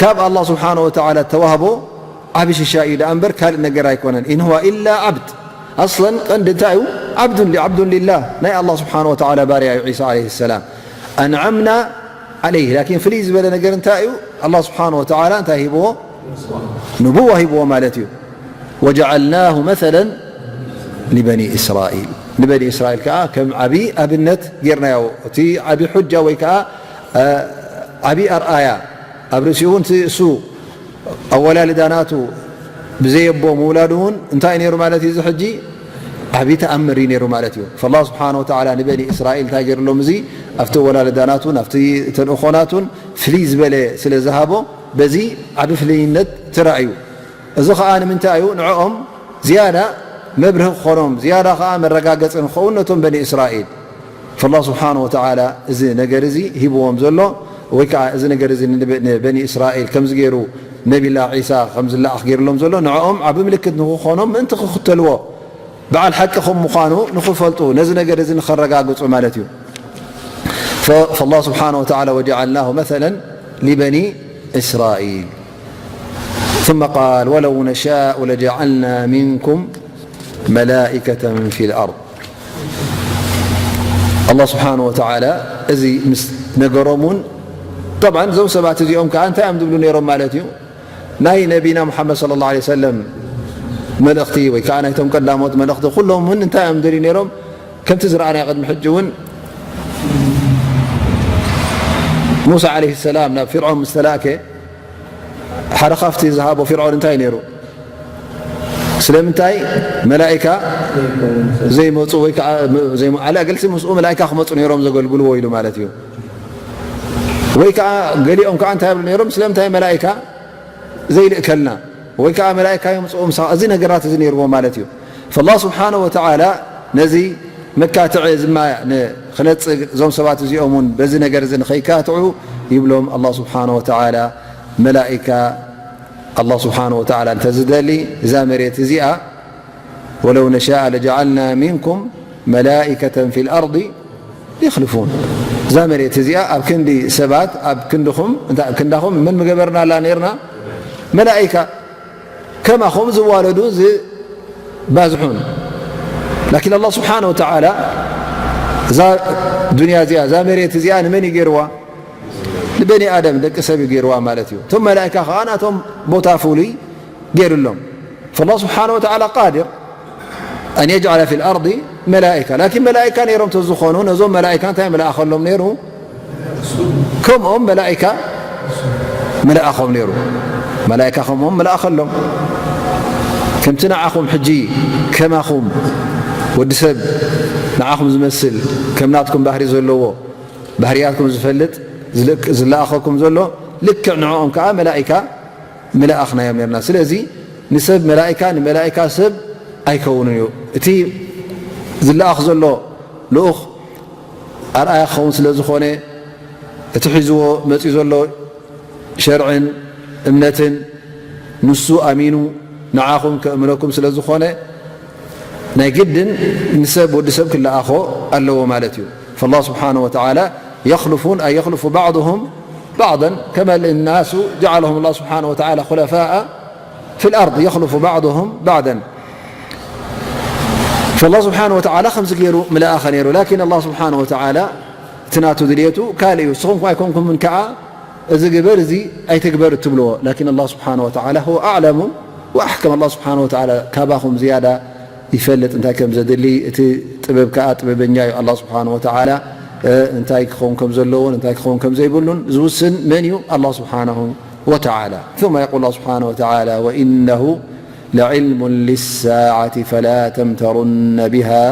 ካብ ኣላህ ስብሓነሁ ወተዓላ እተዋህቦ ዓቢ ሽሻይ እዩ ደኣ እምበር ካልእ ነገር ኣይኮነን። ኢን ሁወ ኢላ ዓብድ። ኣስለን ቀንዲ እንታይ እዩ? ዓብዱን ሊ-፣ ዓብዱን ሊላህ፣ ናይ ኣላህ ስብሓነሁ ወተዓላ ባርያ እዩ ዒሳ ዓለይሂ ሰላም። ኣንዓምና ዓለይህ። ላኪን ፍልይ ዝበለ ነገር እንታይ እዩ? ኣላህ ስብሓነሁ ወተዓላ እንታይ ሂብዎ? ንቡዋ ሂብዎ ማለት እዩ። ወጀዓልናሁ መሰለን ሊበኒ እስራኢል። ንበኒ እስራኤል ከኣ ከም ዓቢ ኣብነት ጌርናዮ። እቲ ዓቢ ሑጃ ወይ ከኣ፣ እ፣ ዓቢ ኣርኣያ ኣብ ርእሲኡ እውን እቲ እሱ ኣወላልዳ ናቱ ብዘየቦ ምውላዱ እውን እንታይ ነይሩ ማለት እዩ? እዚ ሕጂ ዓቢ ተኣምር እዩ ነይሩ ማለት እዩ። ፈላህ ስብሓነ ወተዓላ ንበኒ እስራኤል እንታይ ገይርሎም? እዚ ኣብቲ ኣወላልዳ ናቱን ኣብቲ ተልእኾ ናቱን ፍልይ ዝበለ ስለ ዝሃቦ በዚ ዓቢ ፍልይነት ተራእዩ። እዚ ኸኣ ንምንታይ እዩ? ንዕኦም ዝያዳ መብርሂ ክኾኖም፣ ዝያዳ ኸኣ መረጋገጺ ንክኸውን ነቶም በኒ እስራኤል። ፈላህ ስብሓነ ወተዓላ እዚ ነገር እዚ ሂብዎም ዘሎ፣ ወይ ከኣ እዚ ነገር እዚ ንበ-፣ ንበኒ እስራኤል ከምዚ ገይሩ ነቢላ ዒሳ ከም ዝለኣኽ ገይርሎም ዘሎ፣ ንዕኦም ዓቢ ምልክት ንክኾኖም ምእንቲ ክኽተልዎ፣ በዓል ሓቂ ከም ምዃኑ ንኽፈልጡ፣ ነዚ ነገር እዚ ንኸረጋግጹ ማለት እዩ። ፈ-፣ ፈላህ ስብሓነ ወተዓላ ወጀዓልናሁ መሰለን ሊበኒ እስራኤል። ثم قال: ولو نشاء لجعلنا منكم ملائكة في الأرض. ኣላህ ስብሓነ ወተዓላ እዚ ምስ ነገሮም እውን፣ ጠብዓን እዞም ሰባት እዚኦም ከኣ እንታይ እዮም ዝብሉ ነይሮም ማለት እዩ? ናይ ነቢና ሙሓመድ ሰለላሁ ዐለይሂ ወሰለም መልእኽቲ ወይ ከኣ ናይቶም ቀዳሞት መልእኽቲ ኩሎም እውን እንታይ እዮም ዝደልዩ ነይሮም? ከምቲ ዝረኣናዮ ቅድሚ ሕጂ እውን ሙሳ ዐለይሂ ሰላም ናብ ፊርዖን ምስ ተላእከ፣ ሓደ ካብቲ ዝሃቦ ፊርዖን እንታይ ነይሩ? ስለምንታይ መላኢካ ዘይመጹ ወይ ከኣ ዘይመ-፣ ኣለ ኣገልሲ ምስኡ መላኢካ ክመጹ ነይሮም ዘገልግልዎ ኢሉ ማለት እዩ። ወይ ከኣ ገሊኦም ከኣ እንታይ ይብሉ ነይሮም? ስለምንታይ መላኢካ ዘይልእከልና ወይ ከኣ መላኢካ የምጽኡ ምሳኻ? እዚ ነገራት እዚ ነይርዎ ማለት እዩ። ፈላህ ስብሓነ ወተዓላ ነዚ መካትዒ ዝማ-፣ ን-፣ ክነጽግ እዞም ሰባት እዚኦም እውን በዚ ነገር እዚ ንኸይካትዑ ይብሎም ኣላህ ስብሓነ ወተዓላ መላኢካ ኣላህ ስብሓነሁ ወተዓላ እንተዝደሊ፣ እዛ መሬት እዚኣ፣ ወለው ነሻእ ለጀዓልና ሚንኩም መላኢከተን ፊል ኣርዲ የኽልፉን። እዛ መሬት እዚኣ ኣብ ክንዲ ሰባት፣ ኣብ ክንድኹም፣ እንታ-፣ ክንዳኹም መን ምገበርናላ ነይርና? መላኢካ። ከማኹም ዝዋለዱን ዝባዝሑን። ላኪን ኣላህ ስብሓነሁ ወተዓላ እዛ ዱንያ እዚኣ፣ እዛ መሬት እዚኣ ንመን እዩ ገይርዋ? ንበኒ ኣደም፣ ደቂ ሰብ እዩ ገይርዋ ማለት እዩ። እቶም መላኢካ ኸዓ ናቶም ቦታ ፍሉይ ገይሩሎም። ፈላህ ስብሓነ ወተዓላ ቃድር ኣን የጅዓለ ፊል ኣርዲ መላኢካ። ላኪን መላኢካ ነይሮም ተዝኾኑ፣ ነዞም መላኢካ እንታይ ምለኣኸሎም ነይሩ? ከምኦም መላኢካ ምለኣኾም ነይሩ። መላኢካ ከምኦም ምለኣኸሎም። ከምቲ ንዓኹም ሕጂ ከማኹም ወዲ ሰብ ንዓኹም ዝመስል ከም ናትኩም ባህሪ ዘለዎ ባህርያትኩም ዝፈልጥ ዝልክ-፣ ዝለኣኸኩም ዘሎ ልክዕ ንዕኦም ከኣ መላኢካ ምለኣኽናዮም ነርና። ስለዚ ንሰብ መላኢካ፣ ንመላኢካ ሰብ ኣይከውንን እዩ። እቲ ዝለኣኽ ዘሎ ልኡኽ ኣርኣያ ክኸውን ስለ ዝኾነ፣ እቲ ሒዝዎ መጺኡ ዘሎ ሸርዕን እምነትን ንሱ ኣሚኑ ንዓኹም ከእምነኩም ስለ ዝኾነ፣ ናይ ግድን ንሰብ ወዲ ሰብ ክለኣኾ ኣለዎ ማለት እዩ። فالله سبحانه وتعالى يخلفون، أي يخلف بعضهم بعضا، كما الناس جعلهم الله سبحانه وتعالى خلفاء في الأرض، يخلف بعضهم بعضا. فالله سبحانه وتعالى ከምዚ ገይሩ ምለኣኸ ነይሩ። لكن الله سبحانه وتعالى እቲ ናቱ ድልየቱ ካልእ እዩ። ንስኹም ኣይኮንኩምን ከኣ እዚ ግበር እዚ ኣይትግበር እትብልዎ። لكن الله سبحانه وتعالى هو أعلم وأحكم። الله سبحانه وتعالى ካባኹም ዝያዳ ይፈልጥ እንታይ ከም ዘድሊ። እቲ ጥበብ ከኣ ጥበበኛ እዩ። الله سبحانه وتعالى፣ እ፣ እንታይ ክኸውን ከም ዘለዎን እንታይ ክኸውን ከም ዘይብሉን ዝውስን መን እዩ? الله سبحانه وتعالى. ثم يقول الله سبحانه وتعالى: وإنه لعلم للساعة فلا تمترن بها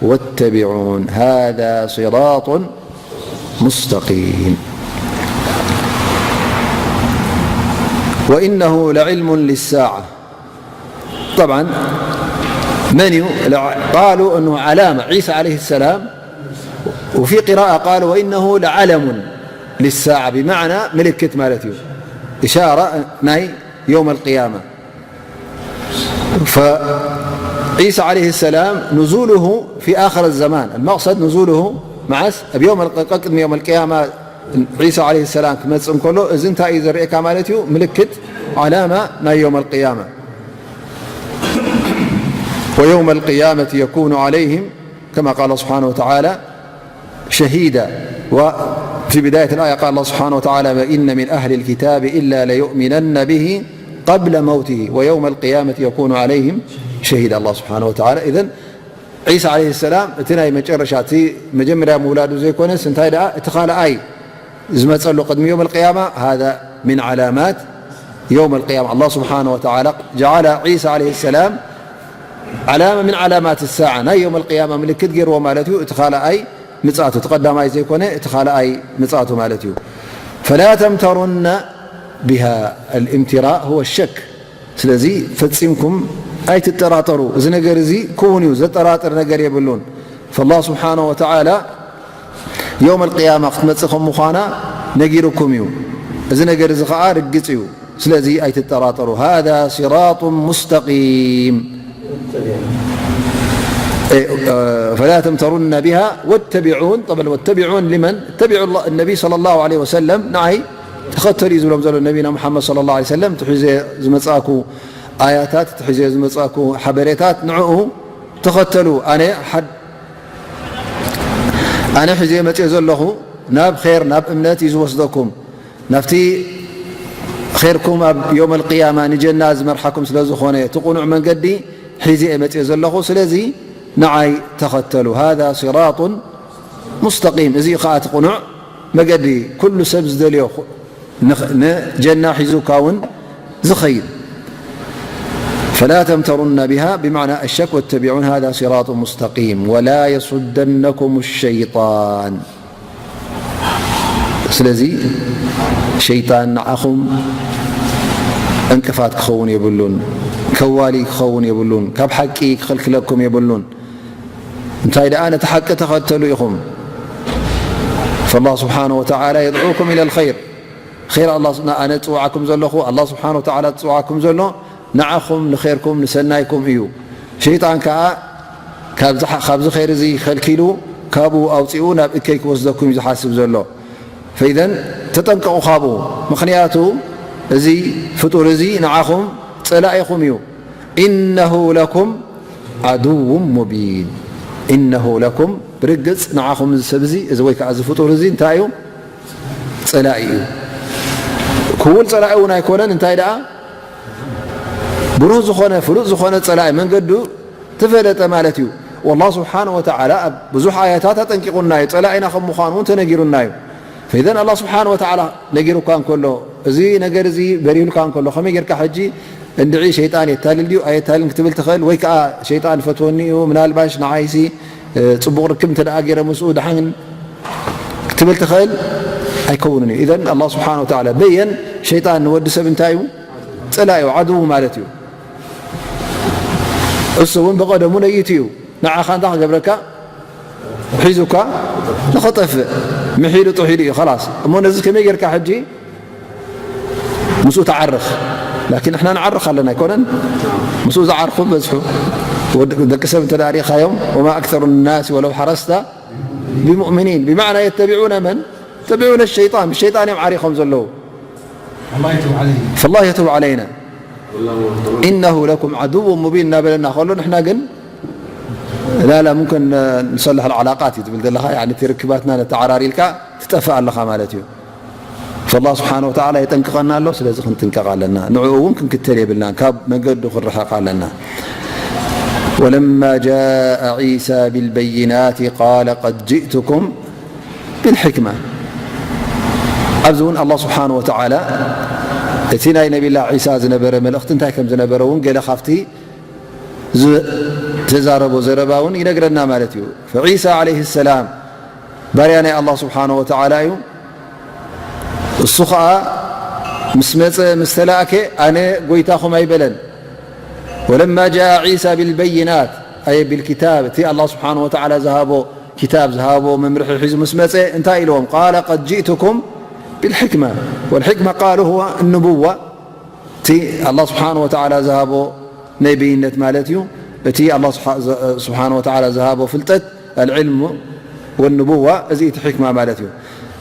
واتبعون هذا صراط مستقيم. وإنه لعلم للساعة. طبعا، من ي-، قالوا أنه علامة، عيسى عليه السلام، وفي قراءة قالوا: وإنه لعلم للساعة، بمعنى ምልክት ማለት እዩ، إشارة ናይ يوم القيامة. فعيسى عليه السلام نزوله في آخر الزمان، المقصد نزوله معس بيوم الق-، ቅድሚ يوم القيامة عيسى عليه السلام ክመጽእ እንከሎ፣ እዚ እንታይ እዩ ዘርእየካ ማለት እዩ? ምልክት፣ علامة ናይ يوم القيامة. ويوم القيامة يكون عليهم، كما قال سبحانه وتعالى، شهيدا. وفي بداية الآية قال الله سبحانه وتعالى: وإن من أهل الكتاب إلا ليؤمنن به قبل موته ويوم القيامة يكون عليهم شهيدا. الله سبحانه وتعالى، إذن ዒሳ ዓለይሂ ሰላም እቲ ናይ መጨረሻ፣ እቲ መጀመርያ ምውላዱ ዘይኮነስ፣ እንታይ ደኣ እቲ ካልኣይ ዝመጸሉ ቅድሚ የውም ኣልቅያማ፣ هذا من علامات يوم القيامة. الله سبحانه وتعالى جعل عيسى عليه السلام علامة من علامات الساعة، ናይ የውም ኣልቅያማ ምልክት ገይርዎ ማለት እዩ። እቲ ካልኣይ ምጽኣቱ፣ እቲ ቀዳማይ ዘይኮነ፣ እቲ ካልኣይ ምጽኣቱ ማለት እዩ። فلا تمترن بها، الامتراء هو الشك. ስለዚ ፈጺምኩም ኣይትጠራጠሩ። እዚ ነገር እዚ ክውን እዩ፣ ዘጠራጥር ነገር የብሉን። فالله سبحانه وتعالى የውም ኣልቅያማ ክትመጽእ ከም ምዃና ነጊሩኩም እዩ። እዚ ነገር እዚ ኸኣ ርግጽ እዩ። ስለዚ ኣይትጠራጠሩ። هذا صراط مستقيم. إيه، آه، فلا تمترن بها واتبعون. طبعا، واتبعون لمن؟ اتبعوا الله، النبي صلى الله عليه وسلم، ንዓይ ተኸተሉ እዩ ዝብሎም ዘሎ ነቢና ሙሓመድ ሰለላሁ ዐለይሂ ወሰለም። እቲ ሒዘ ዝመጻእኩ ኣያታት፣ እቲ ሒዘ ዝመጻእኩ ሓበሬታት ንዕኡ ተኸተሉ። ኣነ ሓድ-፣ ኣነ ሒዘ መጽእ ዘለኹ ናብ ኼር፣ ናብ እምነት እዩ ዝወስደኩም። ናብቲ ኼርኩም ኣብ የውም ኣልቅያማ ንጀና ዝመርሓኩም ስለ ዝኾነ፣ እቲ ቅኑዕ መንገዲ ሒዘ እየ መጽእ ዘለኹ። ስለዚ ንዓይ ተኸተሉ። هذا صراط مستقيم። እዚ እዩ ኸኣ እቲ ቅኑዕ መገዲ፣ ኩሉ ሰብ ዝደልዮ ንኽ-፣ ንጀና ሒዙካ እውን ዝኸይድ። فلا تمترن بها بمعنى الشك واتبعون هذا صراط مستقيم ولا يصدنكم الشيطان. ስለዚ ሸይጣን ንዓኹም ዕንቅፋት ክኸውን የብሉን፣ ከዋሊ ክኸውን የብሉን፣ ካብ ሓቂ ክኸልክለኩም የብሉን። እንታይ ደኣ ነቲ ሓቂ ተኸተሉ ኢኹም። فالله سبحانه وتعالى يدعوكم إلى الخير. ኸይር ኣላ-፣ ኣነ ዝጽውዓኩም ዘለኹ፣ ኣላ ስብሓነ ወተዓላ ዝጽውዓኩም ዘሎ ንዓኹም ንኸይርኩም ንሰናይኩም እዩ። ሸይጣን ከኣ ካብዚ ሓ-፣ ካብዚ ኸይር እዚ ከልኪሉ ካብኡ ኣውጺኡ ናብ እከይ ክወስደኩም እዩ ዝሓስብ ዘሎ። ፈኢዘን ተጠንቀቑ ካብኡ። ምኽንያቱ እዚ ፍጡር እዚ ንዓኹም ጸላኢኹም እዩ። إنه لكم عدو مبين. إنه لكم، ብርግጽ ንዓኹም እዚ ሰብ እዚ፣ እዚ ወይ ከኣ እዚ ፍጡር እዚ እንታይ እዩ? ጸላኢ እዩ። ክውል ጸላኢ እውን ኣይኮነን። እንታይ ደኣ? ብሩህ ዝኾነ፣ ፍሉጥ ዝኾነ ጸላኢ፣ መንገዱ ተፈለጠ ማለት እዩ። والله سبحانه وتعالى ኣብ ብዙሕ ኣያታት ኣጠንቂቑና እዩ። ጸላኢና ከም ምዃኑ እውን ተነጊሩና እዩ። فإذا الله سبحانه وتعالى ነጊሩካ እንከሎ፣ እዚ ነገር እዚ በሪሁልካ እንከሎ፣ ከመይ ጌርካ ሕጂ እንድዒ ሸይጣን የታልል ድዩ ኣየታልን ክትብል ትኽእል፣ ወይ ከዓ ሸይጣን ፈትወኒ እዩ፣ ምናልባሽ ንዓይሲ፣ እ፣ ጽቡቕ ርክብ እንተ ደኣ ገይረ ምስኡ ደሓን ክትብል ትኽእል፣ ኣይከውንን እዩ። ኢዘን ኣላህ ስብሓነ ወተዓላ በየን ሸይጣን ንወዲ ሰብ እንታይ እዩ? ጸላኢ እዩ፣ ዓድዉ ማለት እዩ። እሱ እውን ብቐደሙ ነይቱ እዩ። ንዓኻ እንታይ ክገብረካ? ሒዙካ ንኸጠፍእ ምሒሉ ጥሒሉ እዩ፣ ኸላስ። እሞ ነዚ ከመይ ጌርካ ሕጂ ምስኡ ትዓርኽ? ላኪን ንሕና ንዓርኽ ኣለና ኣይኮነን? ምስኡ ዝዓርኹ በዝሑ። ወድ-፣ ደቂ ሰብ እንተ ደኣ ርኢኻዮም፣ ወማ ኣክሰሩ ናሲ ወለው ሓረስታ ቢሙእሚኒን። ብማዕና የተቢዑነ መን? የተቢዑነ ሸይጣን። ብሸይጣን እዮም ዓሪኾም ዘለዉ። ፈላህ የቱብ ዓለይና። ኢነሁ ለኩም ዓድው ሙቢን እናበለና ከሎ፣ ንሕና ግን ላላ ሙምክን ንሰልሕ ዓላቃት እዩ ትብል ዘለኻ፣ ያኒ እቲ ርክባትና ነተዓራሪ ኢልካ ትጠፍእ ኣለኻ ማለት እዩ። ፈላህ ስብሓነ ወተዓላ የጠንቅቐና ኣሎ፣ ስለዚ ክንጥንቀቕ ኣለና። ንዕኡ እውን ክንክተል የብልናን፣ ካብ መገዱ ክንርሕቕ ኣለና። ወለማ ጃአ ዒሳ ቢልበይናት ቃለ ቀድ ጅእቱኩም ቢልሕክማ። ኣብዚ እውን ኣላህ ስብሓነ ወተዓላ እቲ ናይ ነቢላ ዒሳ ዝነበረ መልእኽቲ እንታይ ከም ዝነበረ እውን ገለ ካብቲ ዝተዛረቦ ዘረባ እውን ይነግረና ማለት እዩ። ፈዒሳ ዓለይሂ ሰላም ባርያ ናይ ኣላህ ስብሓነ ወተዓላ እዩ። እሱ ኸዓ ምስ መጸ፣ ምስ ተላእከ፣ ኣነ ጎይታኹም ኣይበለን። ወለማ ጃአ ዒሳ ቢልበይናት፣ ኣይ ቢልኪታብ፣ እቲ ኣላህ ስብሓነ ወተዓላ ዝሃቦ ኪታብ፣ ዝሃቦ መምርሒ ሒዙ ምስ መጸ፣ እንታይ ኢልዎም? ቃለ ቀድ ጅእቱኩም ቢልሕክማ። ወልሕክማ ቃሉ ሁወ ንቡዋ፣ እቲ ኣላህ ስብሓነ ወተዓላ ዝሃቦ ነቢይነት ማለት እዩ። እቲ ኣላህ ስብሓ-፣ ዝ-፣ ስብሓነ ወተዓላ ዝሃቦ ፍልጠት፣ ኣልዕልሙ ወንቡዋ፣ እዚ እቲ ሕክማ ማለት እዩ።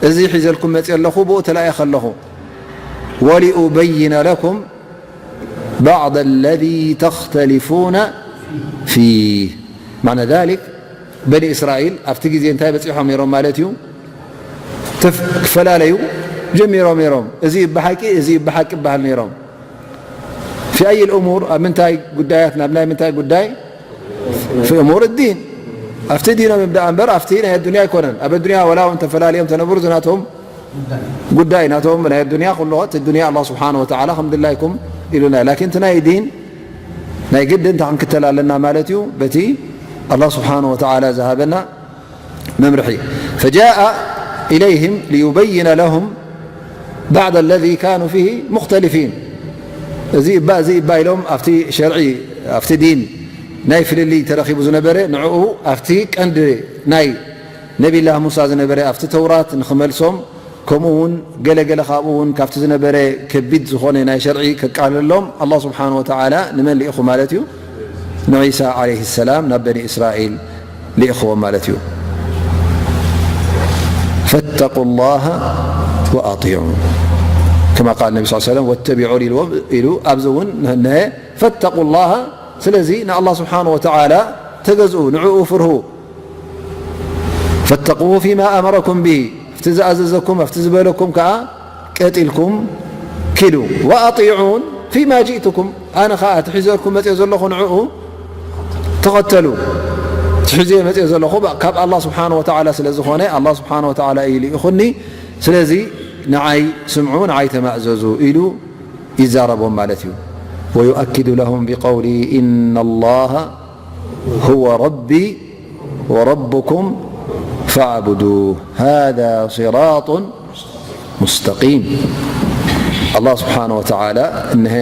እዚ ሒዘልኩም መፅእ ኣለኹ፣ ብኡ ተላኢኸ ኣለኹ። ወሊኡበይነ ለኩም ባዕድ ለዚ ተኽተሊፉነ ፊህ። ማዕና ዛሊክ፣ በኒ እስራኤል ኣብቲ ግዜ እንታይ በፂሖም ነይሮም ማለት እዩ? ተፍ-፣ ክፈላለዩ ጀሚሮም ነይሮም። እዚ ብሓቂ፣ እዚ ብሓቂ ይበሃል ነይሮም። ፊ ኣይ ልእሙር፣ ኣብ ምንታይ ጉዳያት፣ ናብ ናይ ምንታይ ጉዳይ? ፊ እሙር ዲን። ኣብቲ ዲኖም እዮም ደኣ እምበር፣ ኣብቲ ናይ ኣዱንያ ኣይኮነን። ኣብ ኣዱንያ ወላ እውን ተፈላለዮም ተነብሩ፣ ዝናቶም ጉዳይ ናቶም ናይ ኣዱንያ፣ ኩሉ እቲ ዱንያ ኣላህ ስብሓነ ወተዓላ ከም ድላይኩም ኢሉና። ላኪን እቲ ናይ ዲን ናይ ግድን እንታይ ክንክተል ኣለና ማለት እዩ? በቲ ኣላህ ስብሓነ ወተዓላ ዝሃበና መምርሒ። ፈጃአ ኢለይህም ሊዩበይነ ለሁም ባዕድ ለዚ ካኑ ፊህ ሙኽተሊፊን። እዚ እባ፣ እዚ እባ ኢሎም ኣብቲ ሸርዒ፣ ኣብቲ ዲን ናይ ፍልልይ ተረኺቡ ዝነበረ፣ ንዕኡ ኣብቲ ቀንዲ ናይ ነቢላህ ሙሳ ዝነበረ ኣብቲ ተውራት ንኽመልሶም፣ ከምኡ እውን ገለ ገለ ካብኡ እውን ካብቲ ዝነበረ ከቢድ ዝኾነ ናይ ሸርዒ ከቃልሎም ኣላህ ስብሓነ ወተዓላ ንመን ልኢኹ ማለት እዩ? ንዒሳ ዓለይሂ ሰላም ናብ በኒ እስራኤል ልኢኽዎም ማለት እዩ። ፈተቁ ላሃ ወኣጢዑን። ከማ ቃል ነቢ ስ ሰለም ወተቢዑን ኢልዎም ኢሉ፣ ኣብዚ እውን ንህነሀ ፈተቁ ላሃ። ስለዚ ንኣላህ ስብሓነ ወተዓላ ተገዝኡ፣ ንዕኡ ፍርሁ። ፈተቁሁ ፊማ ኣመረኩም ብሂ፣ ኣብቲ ዝኣዘዘኩም፣ ኣብቲ ዝበለኩም ከኣ ቀጥ ኢልኩም ኪዱ። ወኣጢዑን ፊማ ጅእቱኩም፣ ኣነ ከኣ እቲ ሒዘልኩም መፅኦ ዘለኹ ንዕኡ ተኸተሉ። እቲ ሒዘ መፅኦ ዘለኹ ካብ ኣላህ ስብሓነ ወተዓላ ስለ ዝኾነ፣ ኣላህ ስብሓነ ወተዓላ እዩ ልኢኹኒ። ስለዚ ንዓይ ስምዑ፣ ንዓይ ተማእዘዙ ኢሉ ይዛረቦም ማለት እዩ። ወዩኣኪዱ ለሁም ቢቀውሊ፣ ኢነ ላሃ ሁወ ረቢ ወረብኩም ፈዕቡዱህ፣ ሃዛ ሲራጡን ሙስተቂም። ኣላህ ስብሓነ ወተዓላ እነሀ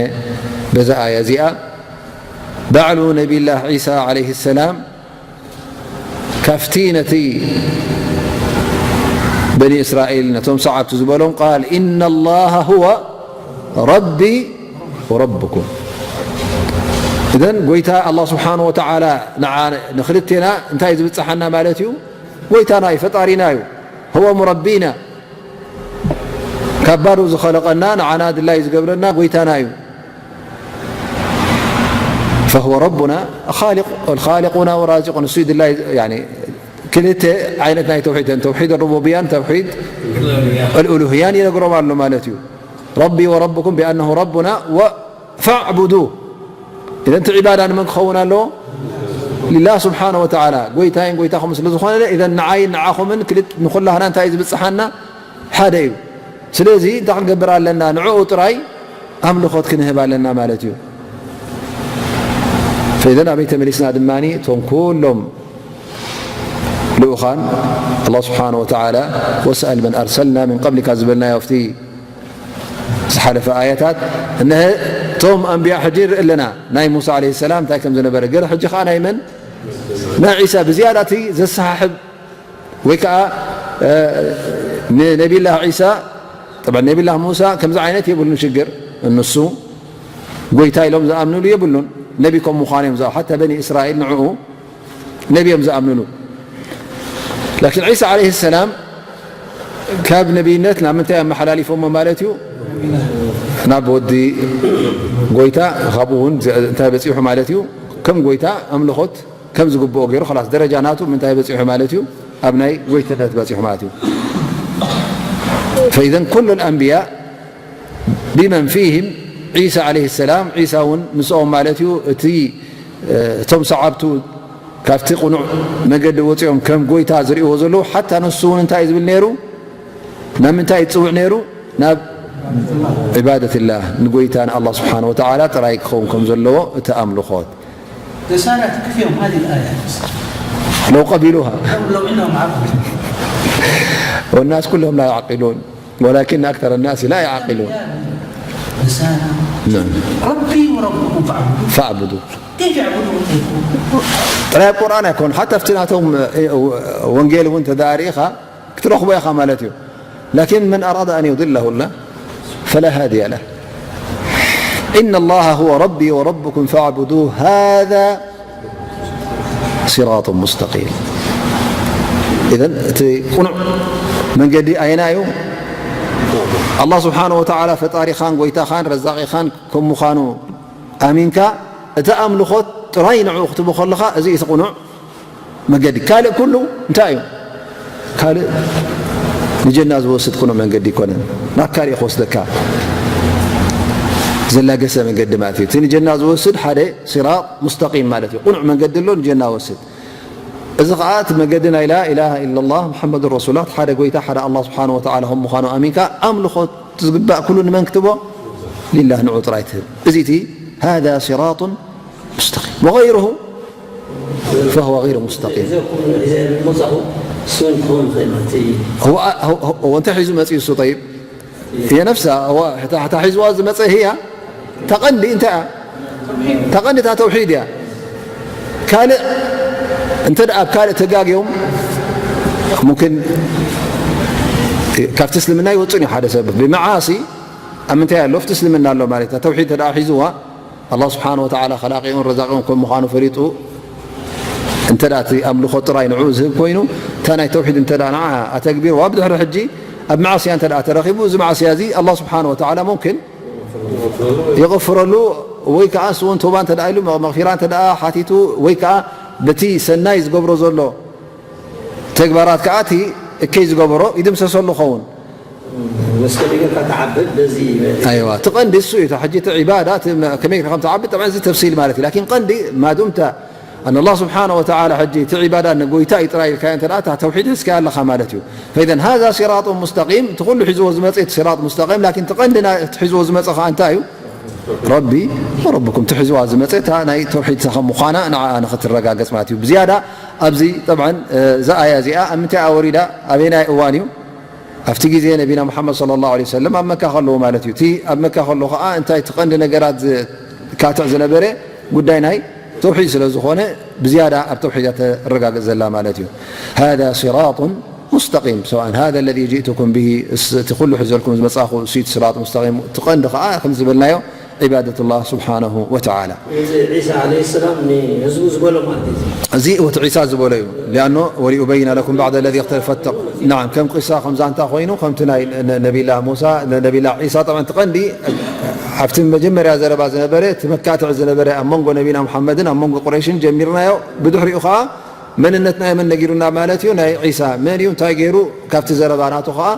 በዛ ኣያ እዚኣ ባዕሉ ነቢላህ ዒሳ ዓለይሂ ሰላም ካብቲ ነቲ በኒ እስራኤል ነቶም ሰዓብቱ ዝበሎም ቃል፣ ኢነ ላሃ ሁወ ረቢ ወረብኩም። እዘን ጎይታ ኣላህ ስብሓነ ወተዓላ ንዓ-፣ ንክልቴና እንታይ እዩ ዝብፅሓና ማለት እዩ? ጎይታና እዩ፣ ፈጣሪና እዩ። ሁወ ሙረቢና፣ ካብ ባዶ ዝኸለቐና፣ ንዓና ድላይ ዝገብረና ጎይታና እዩ። ፈሁወ ረቡና ኻሊቁ-፣ ኻሊቁና ወራዚቁና፣ እሱ ድላይ፣ ያኒ ክልተ ዓይነት ናይ ተውሒድ፣ ተውሒድ ሩቡብያን ተውሒድ ኣልኡሉህያን ይነግሮም ኣሎ ማለት እዩ። ረቢ ወረብኩም ቢኣነሁ ረቡና ወ-፣ ፈዕቡዱ። ኢዘን እቲ ዒባዳ ንመን ክኸውን ኣለዎ? ሊላህ ስብሓነ ወተዓላ፣ ጎይታይን ጎይታኹም ስለ ዝኾነ፣ ኢዘን ንዓይን ንዓኹምን ክልት-፣ ንኹላህና እንታይ እዩ ዝብፅሓና? ሓደ እዩ። ስለዚ እንታይ ክንገብር ኣለና? ንዕኡ ጥራይ ኣምልኾት ክንህብ ኣለና ማለት እዩ። إذن ኣበይ ተመሊስና ድማ እቶም ኩሎም ልኡኻን ኣላህ ስብሓነ ወተዓላ ወስኣል መን ኣርሰልና ምን ቀብሊካ ዝበልናዮ ኣብቲ ዝሓለፈ ኣያታት እነሀ እቶም ኣንብያ ሕጂ ንርኢ ኣለና። ናይ ሙሳ ዓለይሂ ሰላም እንታይ ከም ዝነበረ ገለ ሕጂ ከዓ ናይ መን ናይ ዒሳ ብዝያዳ እቲ ዘሰሓሕብ ወይ ከዓ ንነቢላህ ዒሳ ነቢላህ ሙሳ ከምዚ ዓይነት የብሉን ሽግር። እሱ ጎይታ ኢሎም ዝኣምንሉ የብሉን። ነቢ ከም ምዃኑ እዮም ዝኣ ሓታ በኒ እስራኤል ንዕኡ ነቢ እዮም ዝኣምንሉ። ላኪን ዒሳ ዓለይሂ ሰላም ካብ ነቢይነት ናብ ምንታይ ኣመሓላሊፎሞ ማለት እዩ? ናብ ወዲ ጎይታ። ካብኡ እውን እንታይ በፂሑ ማለት እዩ? ከም ጎይታ ኣምልኾት ከም ዝግብኦ ገይሩ ላስ ደረጃ ናቱ ምንታይ በፂሑ ማለት እዩ? ኣብ ናይ ጎይትነት በፂሑ ማለት እዩ። فإذا ኩሉ ኣንብያ ቢመን ፊህም ዒሳ ዓለይሂ ሰላም ዒሳ እውን ምስኦም ማለት እዩ። እቲ እቶም ሰዓብቱ ካብቲ ቅኑዕ መገዲ ወፂኦም ከም ጎይታ ዝርእዎ ዘለዉ ሓታ ንሱ እውን እንታይ እዩ ዝብል ነይሩ? ናብ ምንታይ እዩ ዝፅውዕ ነይሩ? ናብ ዒባደትላህ ንጎይታ ንኣላህ ስብሓን ወተዓላ ጥራይ ክኸውን ከም ዘለዎ እቲ ኣምልኾት نصارى تكفيهم هذه الآيات. ለው ቀቢሉሃ لو إنهم عرفوا. والناس كلهم لا يعقلون ولكن أكثر الناس لا يعقلون نصارى. نعم. ربي وربكم فاعبدوا. فاعبدوا كيف يعبدون؟ ጥራይ ኣብ ቁርኣን ኣይኮን ሓታ ኣብቲ ናቶም ወንጌል እውን ተዳሪኻ ክትረኽቦ ኢኻ ማለት እዩ። لكن من أراد أن يضله الله فلا هادي له. إن الله هو ربي وربكم فاعبدوه هذا صراط مستقيم. إذن እቲ ቅኑዕ መንገዲ ኣየና እዩ? ኣላህ ስብሓን ወተዓላ ፈጣሪኻን ጎይታኻን ረዛቂኻን ከም ምዃኑ ኣሚንካ እቲ ኣምልኾት ጥራይ ንዕኡ ክትቡ ከለኻ እዚ እቲ ቅኑዕ መገዲ። ካልእ ኩሉ እንታይ እዩ? ካልእ ንጀና ዝወስድ ቅኑዕ መንገዲ ይኮነን። ናብ ካልእ ክወስደካ ዘላገሰ መንገዲ ማለት እዩ። እቲ ንጀና ዝወስድ ሓደ ሲራጥ ሙስተቂም ማለት እዩ። ቅኑዕ መንገዲ ኣሎ ንጀና ወስድ። እዚ ከዓ እቲ መገዲ ናይ ላኢላሃ ኢለላህ ሙሐመዱን ረሱሉላህ፣ ሓደ ጎይታ ሓደ ኣላህ ስብሓነ ወተዓላ ከም ምዃኑ ኣሚንካ ኣምልኾ ዝግባእ ኩሉ ንመን ክትቦ? ሊላህ ንዑ ጥራይ ትህብ። እዚ እቲ ሃዛ ሲራጡን ሙስተቂም ወገይሩሁ ፈሁወ ገይሩ ሙስተቂም። እዘ እዘ መጻኹ እሱን ክኸውን ይኽእል ማለት እዩ። هو هو هو እንታይ ሒዙ መፅኡ እሱ ጠይብ የነፍሳ እታ ሒዝዋ ዝመፀ ህያ ተቐንዲ እንታይ እያ? ተቐንዲ እታ ተውሒድ እያ። ካልእ እንተ ደኣ ኣብ ካልእ ተጋግዮም ሙምክን ካብቲ እስልምና ይወፅን እዩ ሓደ ሰብ ብመዓሲ ኣብ ምንታይ ኣሎ ኣብቲ እስልምና ኣሎ ማለት እያ። ተውሒድ እንተ ደኣ ሒዝዋ ኣላህ ስብሓን ወተዓላ ኸላቂኡን ረዛቂኡን ከም ምዃኑ ፈሊጡ እንተ እቲ ኣምልኾ ጥራይ ንዕኡ ዝህብ ኮይኑ እታ ናይ ተውሒድ እንተ ንዓ ኣተግቢርዋ ብድሕሪ ሕጂ ኣብ መዓስያ እንተ ተረኺቡ እዚ መዓስያ እዚ ኣላህ ስብሓን ወተዓላ ሙምኪን ይቕፍረሉ ወይ ከዓ እሱ እውን ቶባ እንተ ኢሉ መቕፊራ እንተ ሓቲቱ ወይ ከዓ በቲ ሰናይ ዝገብሮ ዘሎ ተግባራት ከዓ እቲ እከይ ዝገበሮ ይድምሰሰሉ ኸውን። መስቀል ጌርካ ትዓብድ በዚ ኣይዋ እቲ ቀንዲ እሱ እዩ። ሕጂ እቲ ዒባዳ እቲ ከመይ ከም ትዓብድ ጠብዓ እዚ ተፍሲል ማለት እዩ። ላኪን ቀንዲ ማዱምታ ኣን ኣላህ ስብሓነ ወተዓላ ሕጂ እቲ ዒባዳ ንጎይታ እዩ ጥራይ ኢልካዮ እንተ ደኣ እታ ተውሒድ ሒዝካዮ ኣለኻ ማለት እዩ። ፈኢዘን ሃዛ ሲራጡን ሙስተቂም እቲ ኩሉ ሒዝዎ ዝመፀ እቲ ሲራጥ ሙስተቂም ላኪን እቲ ቀንዲ እቲ ሒዝዎ ዝመፀ ከዓ እንታይ እዩ? ረቢ ወረብኩም እቲ ሒዝዋ ዝመፀ እታ ናይ ተውሒድ እታ ከም ምዃና ንዓኣ ንኽትረጋገፅ ማለት እዩ። ብዝያዳ ኣብዚ ጠብዓ እዛ ኣያ እዚኣ ኣብ ምንታይ ኣወሪዳ ኣበየናይ እዋን እዩ? ኣብቲ ግዜ ነቢና ሙሓመድ ሰለላሁ ዐለይሂ ወሰለም ኣብ መካ ከለዉ ማለት እዩ። እቲ ኣብ መካ ከሎ ከዓ እንታይ እቲ ቀንዲ ነገራት ዝካትዕ ዝነበረ ጉዳይ ናይ ተውሒድ ስለ ዝኾነ ብዝያዳ ኣብ ተውሒድ እያ ተረጋግፅ ዘላ ማለት እዩ። ሃዛ ሲራጡን ሙስተቂም ሰዋእን ሃዛ ለዚ ጅእቱኩም ብሂ እቲ ኩሉ ሒዘልኩም ዝመፃኹ እሱ እቲ ሲራጥ ሙስተቂም እቲ ቀንዲ ከዓ ከም ዝበልናዮ ዒባደት ላህ ስብሓነሁ ወተዓላ። እዚ ዒሳ ዓለይሂ ሰላም ንህዝቡ ዝበሎ ማለት እዩ። እዚ እቲ ዒሳ ዝበሎ እዩ። ሊኣኖ ወሊኡበይነ ለኩም ባዕደ ለዚ እኽተለፈ ናዓም ከም ቂሳ ከም ዛንታ ኮይኑ ከምቲ ናይ ነቢላ ሙሳ ነቢላ ዒሳ ጠብዓ እቲ ቀንዲ ኣብቲ መጀመርያ ዘረባ ዝነበረ እቲ መካትዕ ዝነበረ ኣብ መንጎ ነቢና ሙሓመድን ኣብ መንጎ ቁረይሽን ጀሚርናዮ። ብድሕሪኡ ከዓ መንነት ናይ መን ነጊሩና ማለት እዩ? ናይ ዒሳ መን እዩ እንታይ ገይሩ? ካብቲ ዘረባ ናቱ ከዓ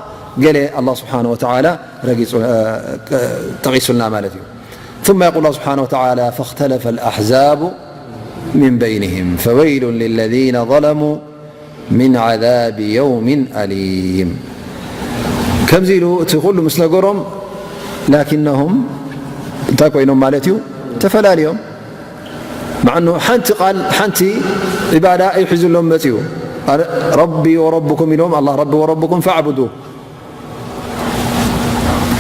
ገለ ኣላህ ስብሓነ ወተዓላ ረጊፁ ጠቂሱልና ማለት እዩ። ثم يقول الله سبحانه وتعالى فاختلف الأحزاب من بينهم فويل للذين ظلموا من عذاب يوم أليم ከምዚ ኢሉ እቲ ኩሉ ምስ ነገሮም ላኪነሁም እንታይ ኮይኖም ማለት እዩ? ተፈላልዮም። مع أنه ሓንቲ ቃል ሓንቲ ዒባዳ እዩ ሒዙሎም መፅኡ። ረቢ ወረብኩም ኢሎም ኣላ ረቢ ወረብኩም ፈዕቡዱ።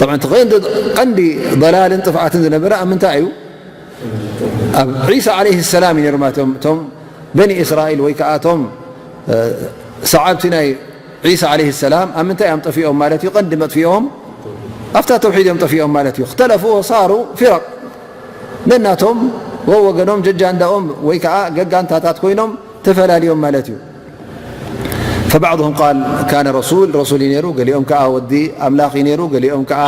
ጠብዓን እቲ ቀንዲ ቀንዲ ضላልን ጥፍኣትን ዝነበረ ኣብ ምንታይ እዩ? ኣብ ዒሳ ዓለይሂ ሰላም እዩ ነይሩ ማለት እዮም። እቶም በኒ እስራኤል ወይ ከዓ እቶም ሰዓብቲ ናይ ዒሳ ዓለይሂ ሰላም ኣብ ምንታይ እዮም ጠፊኦም ማለት እዩ? ቀንዲ መጥፊኦም ኣብታ ተውሒድ እዮም ጠፊኦም ማለት እዩ። እኽተለፉ ወሳሩ ፊረቅ ነናቶም ወወገኖም ጀጃንዳኦም ወይ ከዓ ገጋንታታት ኮይኖም ተፈላልዮም ማለት እዩ። فبعضهم قال كان رسول رسول እዩ ነይሩ፣ ገሊኦም ከዓ ወዲ ኣምላኽ እዩ ነይሩ፣ ገሊኦም ከዓ